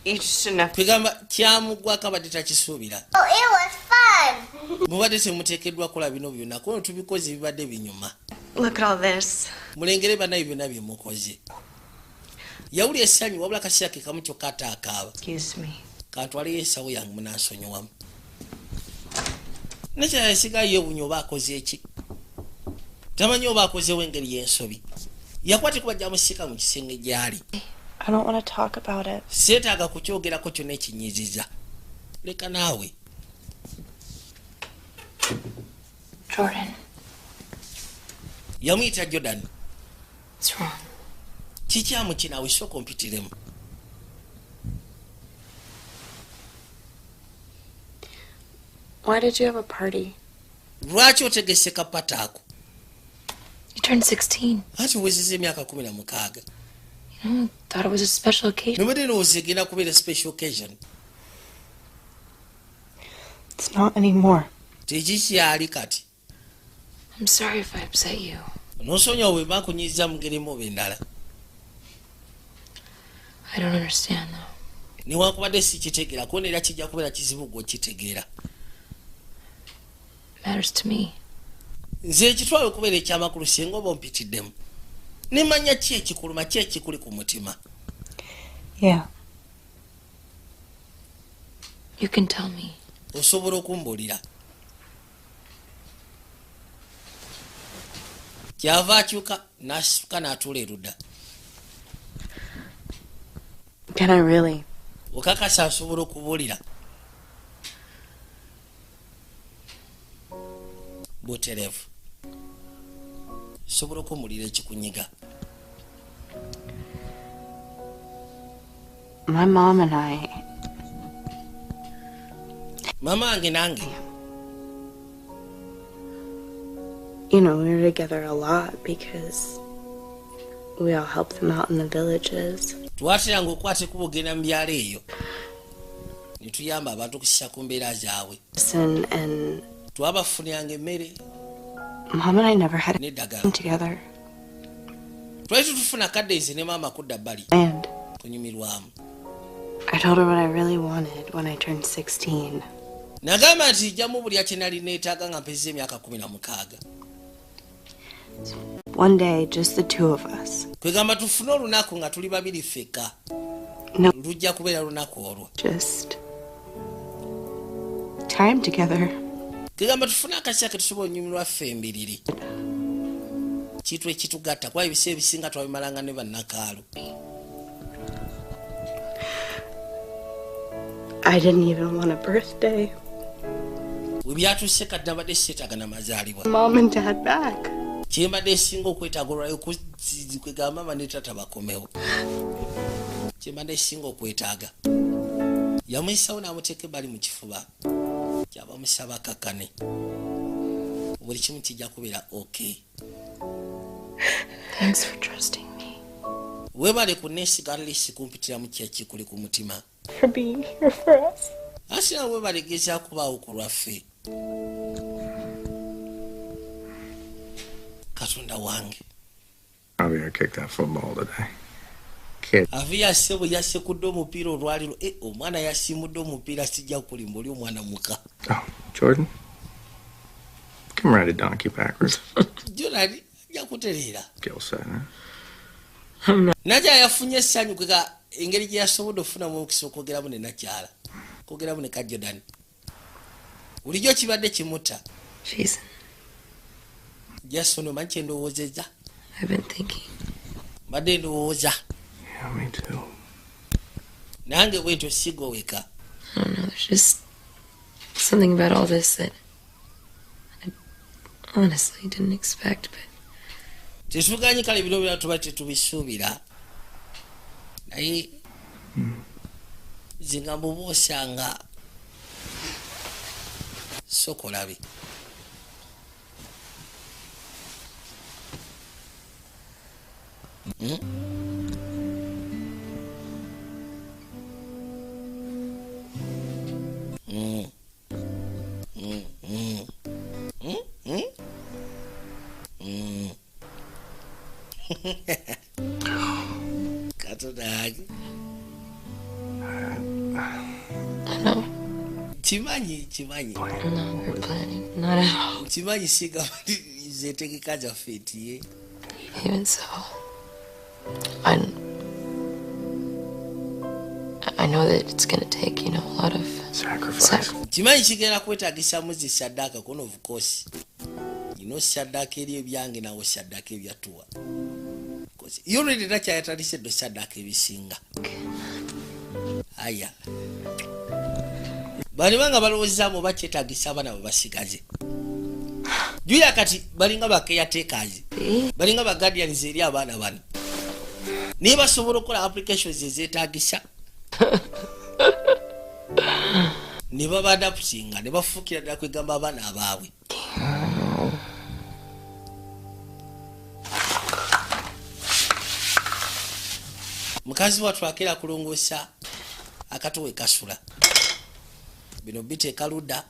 You just shouldn't have. Kwegamba kyamugwako, abadde takisuubira. Oh, it was fun. Mubadde temuteekeddwa kukola bino byonna, kuno tubikoze bibadde binyuma. Look at all this. Mulengere bannaye byonna bye mukoze. Yawuli essanyu, wabula kaseera ke kamu kyokka ate akaaba. Excuse me. Kantwaleyo ensawo yange, munansonyiwamu. Nekyala yasigayo yeewunya oba akoze eki, tamanyi oba akozewo engeri y'ensobi. Yakwate kuba jamusika mu kisenge gy'ali. I don't want to talk about it. Seetaaga kukyogerako kyonna ekinyiziza, leka naawe. Jordan, Yamuyita Jordan. What's wrong? Kikyamu kinaawe? Sooka ompitiremu. Why did you have a party? Lwaki otegese ka party ako? You turned 16. Anti wezeza emyaka 16. You know, thought it was a special occasion. Nobadde ndowooza egenda kubeera special occasion. It's not anymore. Tekikyali kati. I'm sorry if I upset you. Nosonyiwa bwe mba nkunyiza mu ngeri emu oba endala. I don't understand though. Newankubadde sikitegeera, kuona era kijja kubeera kizibu gwe okitegeera. It matters to me. Nze ekitwala okubeera ekyamakulu, singa oba ompitiddemu nemanya ki ekikuluma, ki ekikuli ku mutima. Yeah. You can tell me. Osobola okumbuulira. Kyava akyuka n'asituka n'atuula erudda. Can I really? Okakasa asobola okubuulira butereevu? Sobola okumulira ekikunyiga? My mom and I, Maama wange nange, we were together a lot because we all helped them out in the villages. Twateranga okwata ekkubo ogenda mu byalo eyo ne tuyamba abantu okusisa ku mbeera zaabwe. And Twabafuniranga emmere Mom and I never had n'eddagala. Anything together. Twali tutufuna kadde nze ne maama kudda bbali And kunyumirwamu. I told her what I really wanted when I turned 16. Nagamba nti jjamu buli kye nali neetaaga nga mpezza emyaka 16. One day, just the two of us. Kwegamba tufune olunaku nga tuli babiri ffekka. No. Lujja kubeera lunaku olwo. Just time together. Kegamba tufune akaseera ke tusobola onyumirwa ffe embiriri, kintu ekitugatta, kuba ebiseera ebisinga twabimalanga ne bannakaalo. I didn't even want a birthday. We byatuuse kati nabadde seetaaga namazaalibwa. Mom and Dad back. Kyembadde esinga okwetaaga olwayo kwegamba maama ne taata bakomewo, kyembadde esinga okwetaaga. Yamuyisawo n'amuteeka ebbali mu kifuba, kyabamusaba kakkane. Buli kimu kijja kubeera okay. Thanks for trusting me. Webale kunneesiga lisi kumpitira mu kyekikuli ku mutima. For being here for us. Asina webale gezaako kubaawo ku lwaffe. Katonda wange. Javier kicked that football today. Kid. Avia sebo yasekudde omupiira olwaliro. Omwana yasimudde omupiira, sijja kulimba oli omwana muka. Oh, Jordan? Come ride a donkey backwards. Jordan ajja kutereera. Gil said, huh? Nakyala yafunye essanyu kwega engeri gye yasobodde okufunamu omukisa okwogeramu ne nakyala. Kwogeramu ne ka Jordan. Bulijjo kibadde kimutta. Jason. Jason omanyi kye ndowoozezza? I've been thinking. Mbadde ndowooza. Yeah, me too. Nange bwentyo sigoweka. I don't know, there's just something about all this that I honestly didn't expect, but Tetuganyi kale bino byonna tuba tetubisuubira. Naye nze nga mbuba osanga sokolabe. Katonda wange. I know. Kimanyi, kimanyi. No, we're planning. Not at all. Kimanyi singa zetegeka zaffe nti ye. Even so, I know that it's gonna take, you know, a lot of sacrifice. Kimanyi kigenda kwetaagisamu zi saddaaka kono of course. You know saddaaka eri ebyange nawe saddaaka ebyatuwa. You already nakyayatandise ddo saddaaka ebisinga. Aya. Bali banga balowoozaamu bakyetaagisa abaana bwe basigaze. Julia kati balinga ba caretakers. Balinga ba guardians eri abaana bano. Naye basobola okukola applications ezeetaagisa. Ne babadaptinga ne bafuukira ddala kwegamba abaana abaabwe. Mukazi wattu akeera kulongoosa akatuwe kasula. Bino biteeka ludda.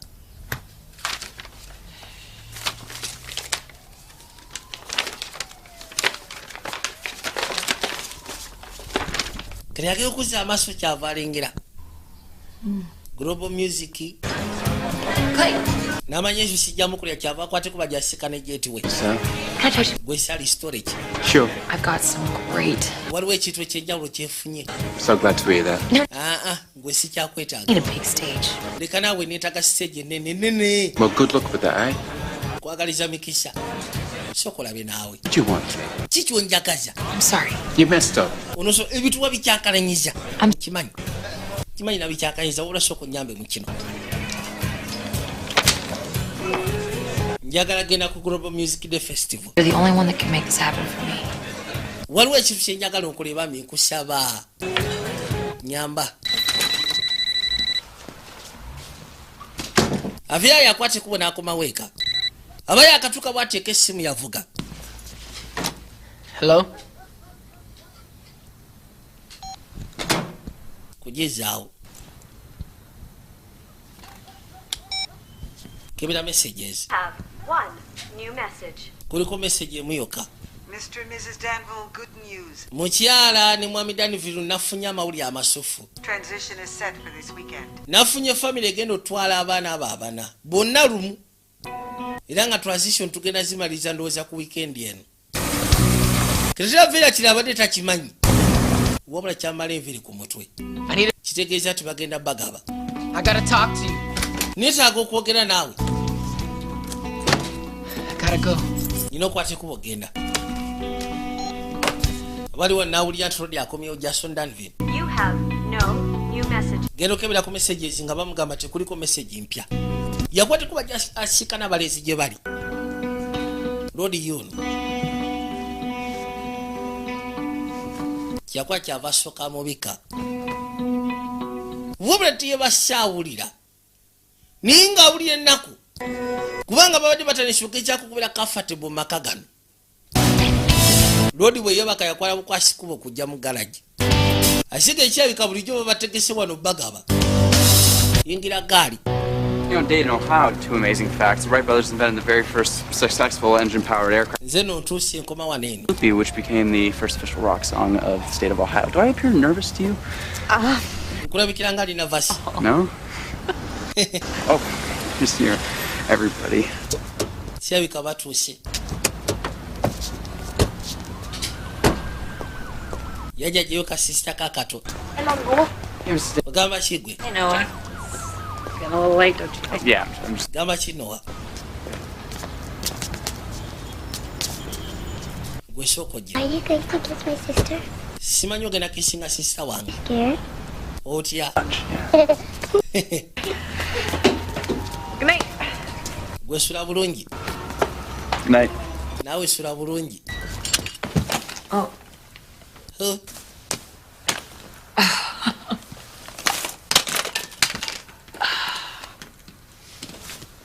Kati agenda okuzza amaaso kyava alengera. Global music. N'amanya ekyo kijjamu kulya kyava akwate kuba gyasika ne jet we. Gwe sali storage. Sure. I've got some great. Waliwo ekintu ekyenjawulo kyefunye. So glad to hear that. Gwe sikyakwetaaga. Need a big stage. Leka naawe neetaaga stage ennene nnene. Well, good luck with that, eh? Kwagaliza mikisa. Sokolabe naawe. What do you want? Ki ky'onjagaza? I'm sorry. You messed up. Ono so ebintu wabikyakalanyiza. Kimanyi. Kimanyi nabikyakanyiza wabula sooka onnyambe mu kino. Njagala genda ku Global Music Day Festival. You're the only one that can make this happen for me. Waliwo ekintu kye njagala onkole bambi nkusaba. Nyamba. Avia yakwate kubo n'akomawo eka. Abaye akatuuka bw'ateeka essimu yavuga. Hello? Kugezaawo. Kebera messages. Have one new message. Kuliko message emu yokka. Mr. and Mrs. Danville, good news. Mukyala ne mwami Danville nafunye amawulire amasufu. Transition is set for this weekend. Nafunye family egenda otwala abaana abo abana. Bonna lumu. Era nga transition tugenda zimaliza ndowooza ku weekend eno. Ketera villa kiri abadde takimanyi. Wabula kyamala enviiri ku mutwe. Kitegeeza nti bagenda bagaba. I gotta talk to you. Neetaaga okwogera naawe. I gotta go. Nina okwata ekkubo genda. Waliwo n'awulira nti Rodi akomyewo Jason Danville. You have no new message. Genda okebera ku messages nga bamugamba tekuliko message mpya. Yakwata kuba asika n'abalezi gye bali. Rodi yuno. Yakwata kyava asooka amubika. Wabula tiye basaawulira. Naye ng'awulira ennaku Kubanga babadde batandise okugezaako kubeera comfortable mu maka gano. Lodi bwe yeebaka yakwala bukwasi kubo kujja mu garagi. Asiga ekyabika bulijjo babategese wano bagaba. Yingira gaali. You know, Dayton, Ohio, two amazing facts. The Wright brothers invented the very first successful engine-powered aircraft. Nze nno ntuuse enkoma wano eno. Loopy, which became the first official rock song of the state of Ohio. Do I appear nervous to you? Nkulabikira nga alina vasi? No? Oh, just here, everybody. Kirabika batuuse. Yajja gyeyo kasisita kakato. Ogamba ki gwe? Hey, Noah. It's getting a little late, don't you think? Yeah, I'm just. Gamba ki, Noah? Gwe sooka ojje. Are you going to kiss my sister? Simanyi ogenda kissinga sister wange. Scared? Otya? Good night. Gwe sula bulungi. Good night. Naawe sula bulungi. Oh. Huh.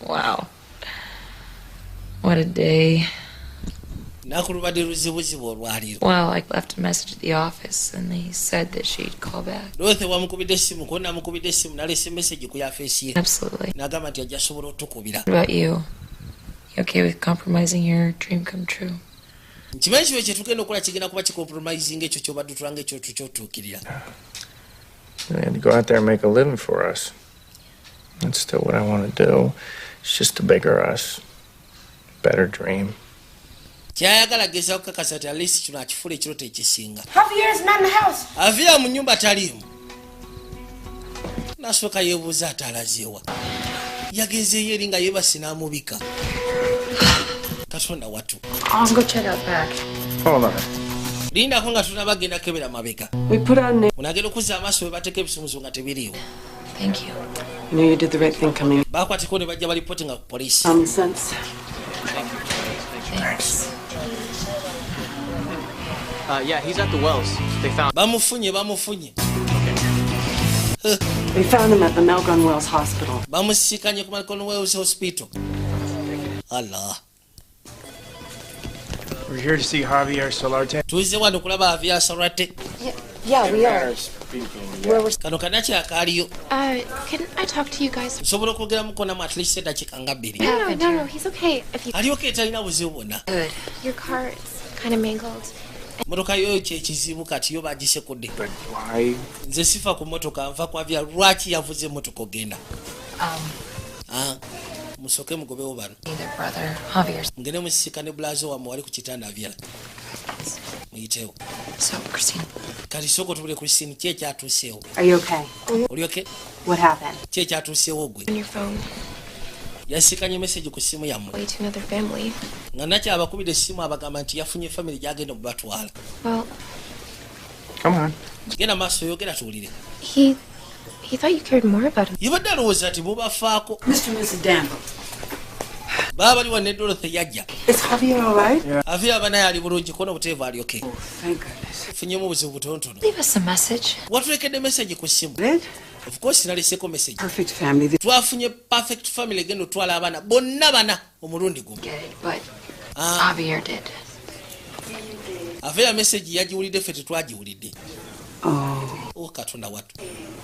Wow. What a day. Naku lubadde luzibuzibu olwaliro. Well, I left a message at the office and they said that she'd call back. Dorothy wamukubidde essimu ko namukubidde essimu nalese message ku yafeesi ye. Absolutely. N'agamba nti ajja sobola otukubira. What about you? You okay with compromising your dream come true? Nkimanyi kibe kye tugenda okukola kigenda kuba kicompromising ekyo ky'obadde otulanga ekyotu kyotuukirira. They had to go out there and make a living for us. That's still what I want to do. It's just a bigger us, better dream. Kyayagala gezaako kukakasa nti at least kino akifuula ekirooto ekisinga. Javier's not in the house. Javier mu nnyumba taliimu. Nasooka yeebuuza ate alazeewa. Yagenzeeyo eri nga yeebase n'amubika. Katonda watu. I'll go check out back. Hold on. Lindako nga tunabagenda kebera mabega. We put on name. Onagenda okuzza amaaso we bateeka ebisumuzo nga tebiriiwo. Thank you. You know you did the right thing coming. Baakwateko ne bajja balipootinga ku poliisi. Common sense. Thanks. Yeah, he's at the wells. They found. Bamufunye, bamufunye. They found him at the Melgon Wells Hospital. Bamusiikanye ku Malcolm Wells Hospital. Allah. We're here to see Javier Solarte. Tuzze wano kulaba Javier Solarte. Yeah, we are. Speaking. We're Kano kanaki akaaliyo. Can I talk to you guys? Nsobola okwogeramuko namu at least eddakiika nga 2. No, he's okay. If you Alyoka talina buzibu bwonna. Good. Your car is kind of mangled. Motoka yo kyekizibu kati yo bagisekudde. But why? Nze sifa ku motoka nva kwa Javier lwaki yavuze emotoka ogenda. Ah, musooke mugobewo bano. Their brother, Javier's. Mugende musisinkane bulazo wammwe wali ku kitanda Javier. Muyitewo. So, Christine, Kati sooka otubule Christine ki ekyatuuseewo. Are you okay? Oli okay? What happened? Ki ekyatuuseewo gwe? On your phone. Yasikanye message ku ssimu yammwe. Way to another family. Nga nakyo abakubidde essimu abagamba nti yafunye family gy'agenda okubatwala. Well, Come on. Genda maaso yogera tuwulire. he thought you cared more about him. Yabadde alowooza nti mubafaako. Mr. and Mrs. Danville. Baba bali wano ne Dorothy yajja. Is Javier all right? Javier aba naye ali bulungi kona obuteevu ali okay. Oh, thank goodness. Funyemu obuzibu butonotono. Leave us a message. Watulekedde message ku ssimu. It? Of course naleseko message. Perfect family. Twafunye perfect family egenda otwala abaana bonna bana omulundi gumu. Get it, but Ah, Javier did. Javier message yagiwulidde ffe tetwagiwulidde. Oh. Oh Katonda watu.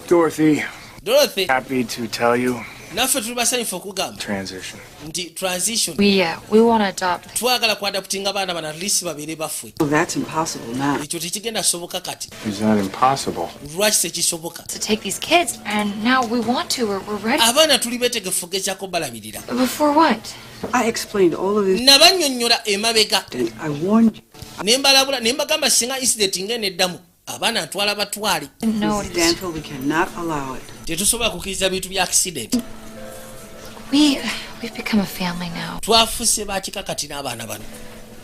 Dorothy, Dorothy, happy to tell you naffe tuli basanyufu okugamba transition. Nti transition. We want to adopt. Twagala kuadoptinga abaana bano at least babeere baffe. Oh, that's impossible now. Ekyo tekigenda soboka kati. Is that impossible? Lwaki tekisoboka? To take these kids, and now we want to. We're ready. Abaana tuli beetegefu gezaako balabirira. Before what? I explained all of this Nabannyonnyola emabega and I warned you. Ne mbalabula ne mbagamba singa incident ng'eneddamu abaana ntwala batwale. No, Mrs. Danville, we cannot allow it. Tetusobola kukkiriza bintu bya accident. We've become a family now. Twafuuse bakika kati n'abaana bano.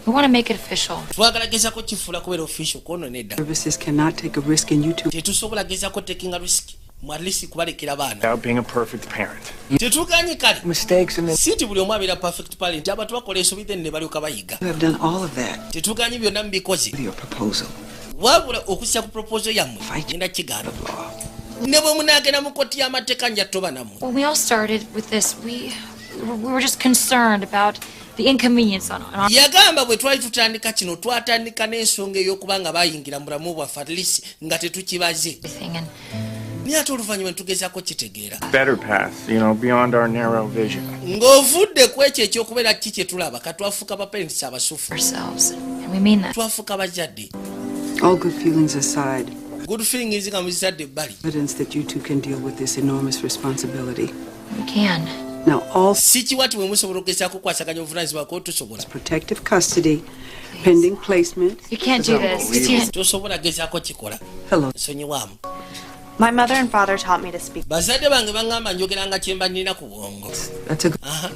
We want to make it official. Twagala gezaako kifuula kubeera official kwono nedda. Services cannot take a risk in you two. Tetusobola gezaako takinga risk mu at least kubalekera baana. Without being a perfect parent. Tetuganye kale. Mistakes and then Si nti buli omu abeera perfect parent, abantu bakola ensobi then ne balyoka bayiga. You have done all of that Tetuganye byonna mubikoze. with your proposal. Wabula okussa ku proposal yammwe ngenda kigaana ne bwe munaagenda mu kkooti y'amateeka nja toba nammwe. When we all started with this, we We were just concerned about the inconvenience on our Yagamba bwe twali tutandika kino, twatandika n'ensonga ey'okuba nga bayingira mu bulamu bwaffe, at least nga tetukibaze, naye ate oluvannyuma ne tugezaako kitegeera. Better path, beyond our narrow vision. Ng'ovudde ku ekyo ekyokubeera ki kye tulaba, katwafuuka ba parents abasufu. And we mean that. Twafuuka bazadde. All good feelings aside, Good feelings nga muzitadde ebbali, evidence that you two can deal with this enormous responsibility. We can. Now, all Si kiwa ti bwe musobola okugezaako okukwasaganya obuvunaanyizibwa, ko tusobola. protective custody, pending placement. You can't do this. You can't. Tosobola gezaako kikola. Hello. Nsonyiwaamu. My mother and father taught me to speak. Bazadde bange baŋŋamba njogeranga kye mba nnina ku bwongo. That's a Aha,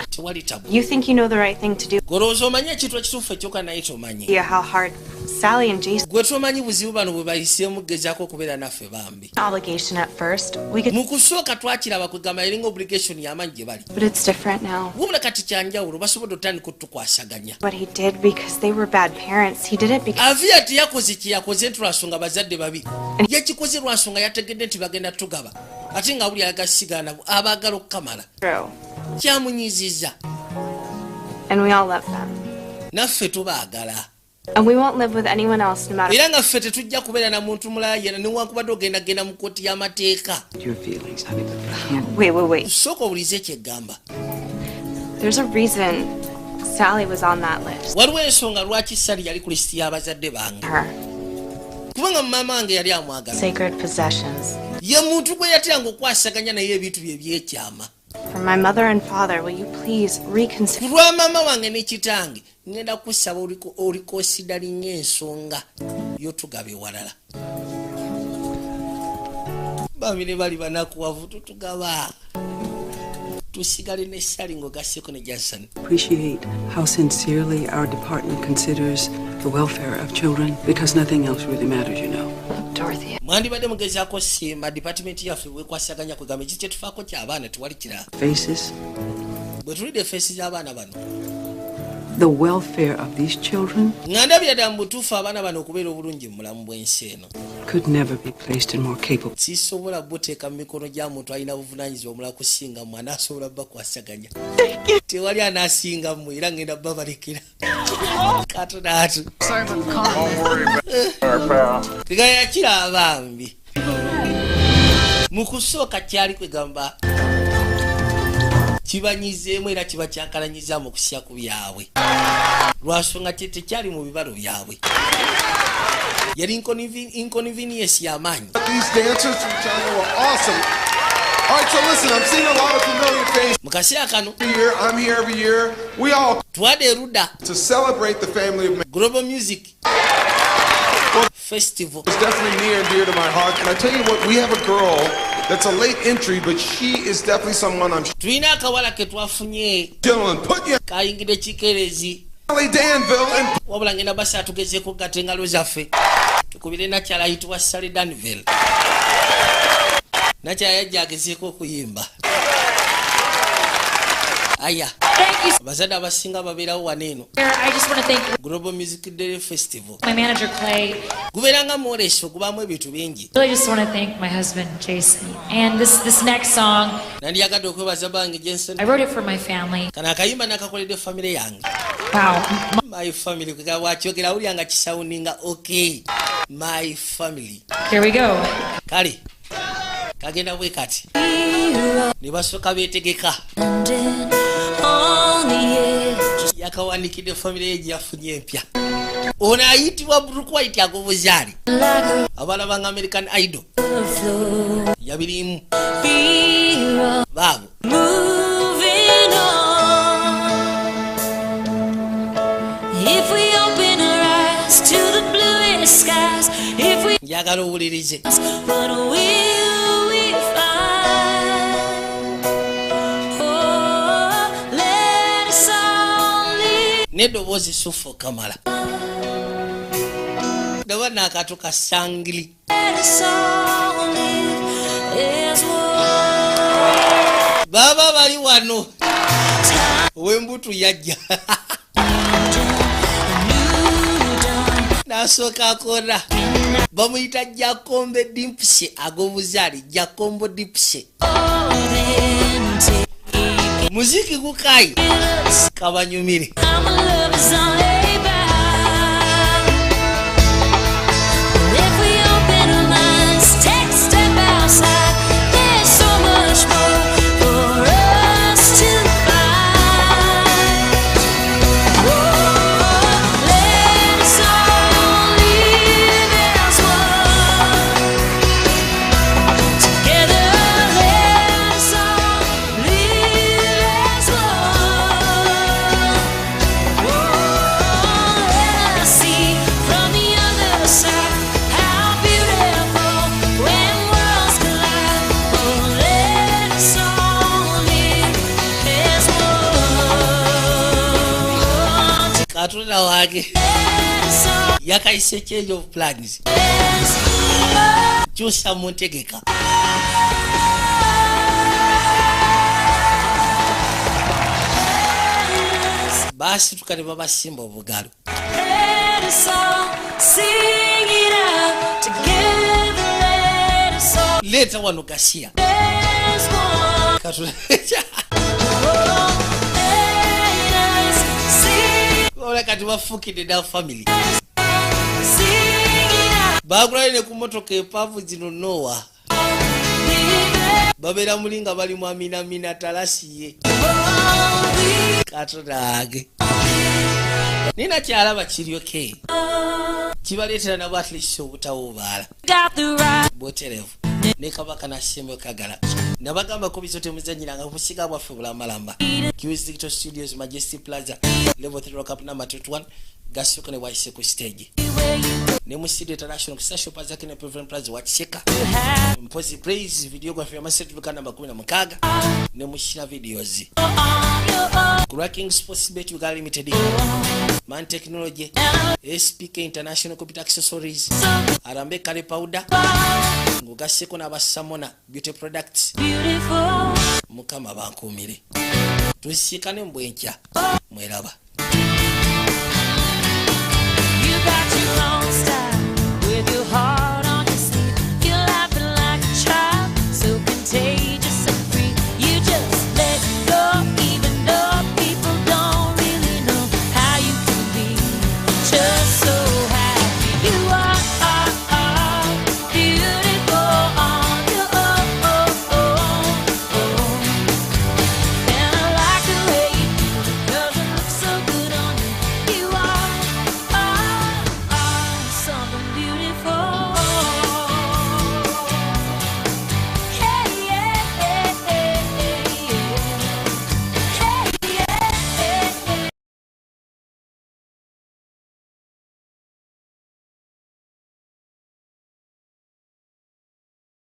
tewali tabu. You think you know the right thing to do. Golowooza omanyi ekintu ekituufu ekyoka, naye tomanyi. Yeah, how hard Sally and Jason Gwe tomanyi buzibu bano bwe bayiseemu gezaako okubeera naffe bambi. obligation at first. We could, Mu kusooka twakiraba, kwegamba eringa obligation y'amaanyi gye bali, but it's different now. Wabula kati kyanjawulo, basobodde otandika otukwasaganya. What he did because they were bad parents. He did it because Aviya teyakoze kye yakoze nti lwansonga bazadde babi. Yakikoze lwansonga yategedde nti bagenda tugaba, ate nga buli ayagala nabo abaagala okukamala. true. Kyamunyiziza. And we all love them. Naffe tubaagala. And we won't live with anyone else no matter Era nga ffe tetujja kubeera na muntu mulala yena, newankubadde ogendagenda mu kooti y'amateeka. Your feelings, honey, but we can't. Wait, wait, wait. Sooka owulize ekyeggamba. There's a reason Sally was on that list. Waliwo ensonga lwaki Sally yali ku lisiti y'abazadde bange, Her. kubanga maama wange yali amwagala. Sacred possessions. Ye muntu gwe yateranga okwasaganya naye ebintu bye byekyama. For my mother and father, will you please reconsider? Ku lwa maama wange ne kitange, ngenda kusaba oreconsideringa ensonga yotugaba ewalala. Bambi ne bali banakuwavu, tutugaba tusigale ne Sally ng'ogasseko ne Jason. Appreciate how sincerely our department considers the welfare of children because nothing else really matters. Dorothy. Mwandibadde mugezaako siima department yaffe bwekwasaganya, kwegamba eki kyetufaako ky'abaana, tewali kirala. Faces, Bwe tulidde face z'abaana bano, the welfare of these children nga ndabira ddala mu butuufu abaana bano okubeera obulungi mu bulamu bw'ensi eno could never be placed in more capable. Sisobola buteeka mu mikono gya muntu alina buvunaanyizibwa omulala kusinga mmwe anaasobola bakwasaganya. Tewali anaasinga mmwe, era ngenda babalekera katonaatu. Don't worry about it, pal. Tegayakira abambi. Mu kusooka kyali kwegamba kibanyizeemu era kiba kyankalanyiza mu kusya ku byabwe, lwansonga kye tekyali mu bibalo byabwe, yali inconvenience y'amaanyi. These dancers from China were awesome. All right, so listen, I'm seeing a lot of familiar faces. Mu kaseera kano Here, I'm here every year. We all twade erudda to celebrate the family of Global Music Festival. It's definitely near and dear to my heart. And I tell you what, we have a girl that's a late entry, but she is definitely someone I'm. Tulina akawala ke twafunye. Gentlemen, put your Kayingidde kikerezi. Sally Danville and Wabula ngenda basa tugezeeko gatta engalo zaffe tukubire nakyala ayitibwa Sally Danville. Nakyala yajja agezeeko okuyimba. Aya, abazadde abasinga babeerawo wano eno. I just want to thank Global Music Day Festival my manager, Clay. Gubeera nga mwoleso, gubaamu ebintu bingi. Really just want to thank my husband, Jason. And this next song, Nandyagadde okwebaza bange Jason. I wrote it for my family. Kano akayimba nakakoledde famire yange. Wow. My family, wakyogera awulira nga kisoundinga okay, my family. Here we go. Kale kagenda bwe kati, ne basooka beetegeka. Yakawanikidde famire ye gye yafunye empya. Ono ayitibwa Brooke White agobuzaali abalaba nga American Idol yabirimu baabo. Moving on. If we open our eyes to the bluest skies, if we Njagala owulirize. What will we find? Oh, let us all live. N'eddoboozi sufu kamala ndaba naakato kasangiri. Let us all live as one. Baba bali wano, ow'embutu yajja n'asooka akola, bamuyita Jakombe Dimpsey, ag'obuzaali Jakombo Dimpsey. Muziki gukayi kabanyumire. I'm a love is all about. If we open our minds, take a step outside, there's so much more for us to find. Oh, let us all live as one. Together, let us all live as one. Oh, let us see from the other side how beautiful when worlds collide. Oh, let us all live as one. Katonda wange. Let us all Yakayise change of plans, kyusa mu ntegeka. Baasituka ne babasimba obugalo. Let us all sing it out together. Let us all Leeta wano gasiya. as one. Katonda. Oh, let us sing, Ola kati bafuukidde dda family. Sing it out. Bagulayo ne ku motoka empavu zino nowa babeera muli nga bali mu aminamina talasiye. Katonda wange, naye nakyalaba kiryoke kibaleetera nabo at least obutawubaala. Got the right. Bwoterevu ne kabaka nasembe kagala nabagambako biso temuzanyiranga busiga bwaffe bulamalamba. Qs Digital Studios, Majesty Plaza, level 3, lockup number 21. Gasooka ne wayise ku stage ne mu Studio International Kusasho Plaza ne President Plaza wakiseka mpozi praise videography amasetuka namba 16 ne mushina videos ku Sports Bet Uganda Limited, Man Technology, SPK International Computer Accessories, Arambe Kale Powder ng'ogasseko n'abasamona Beauty Products. Beautiful. Mukama bankuumire, tusiikane mu bwenkya mweraba. You got your own style with your heart.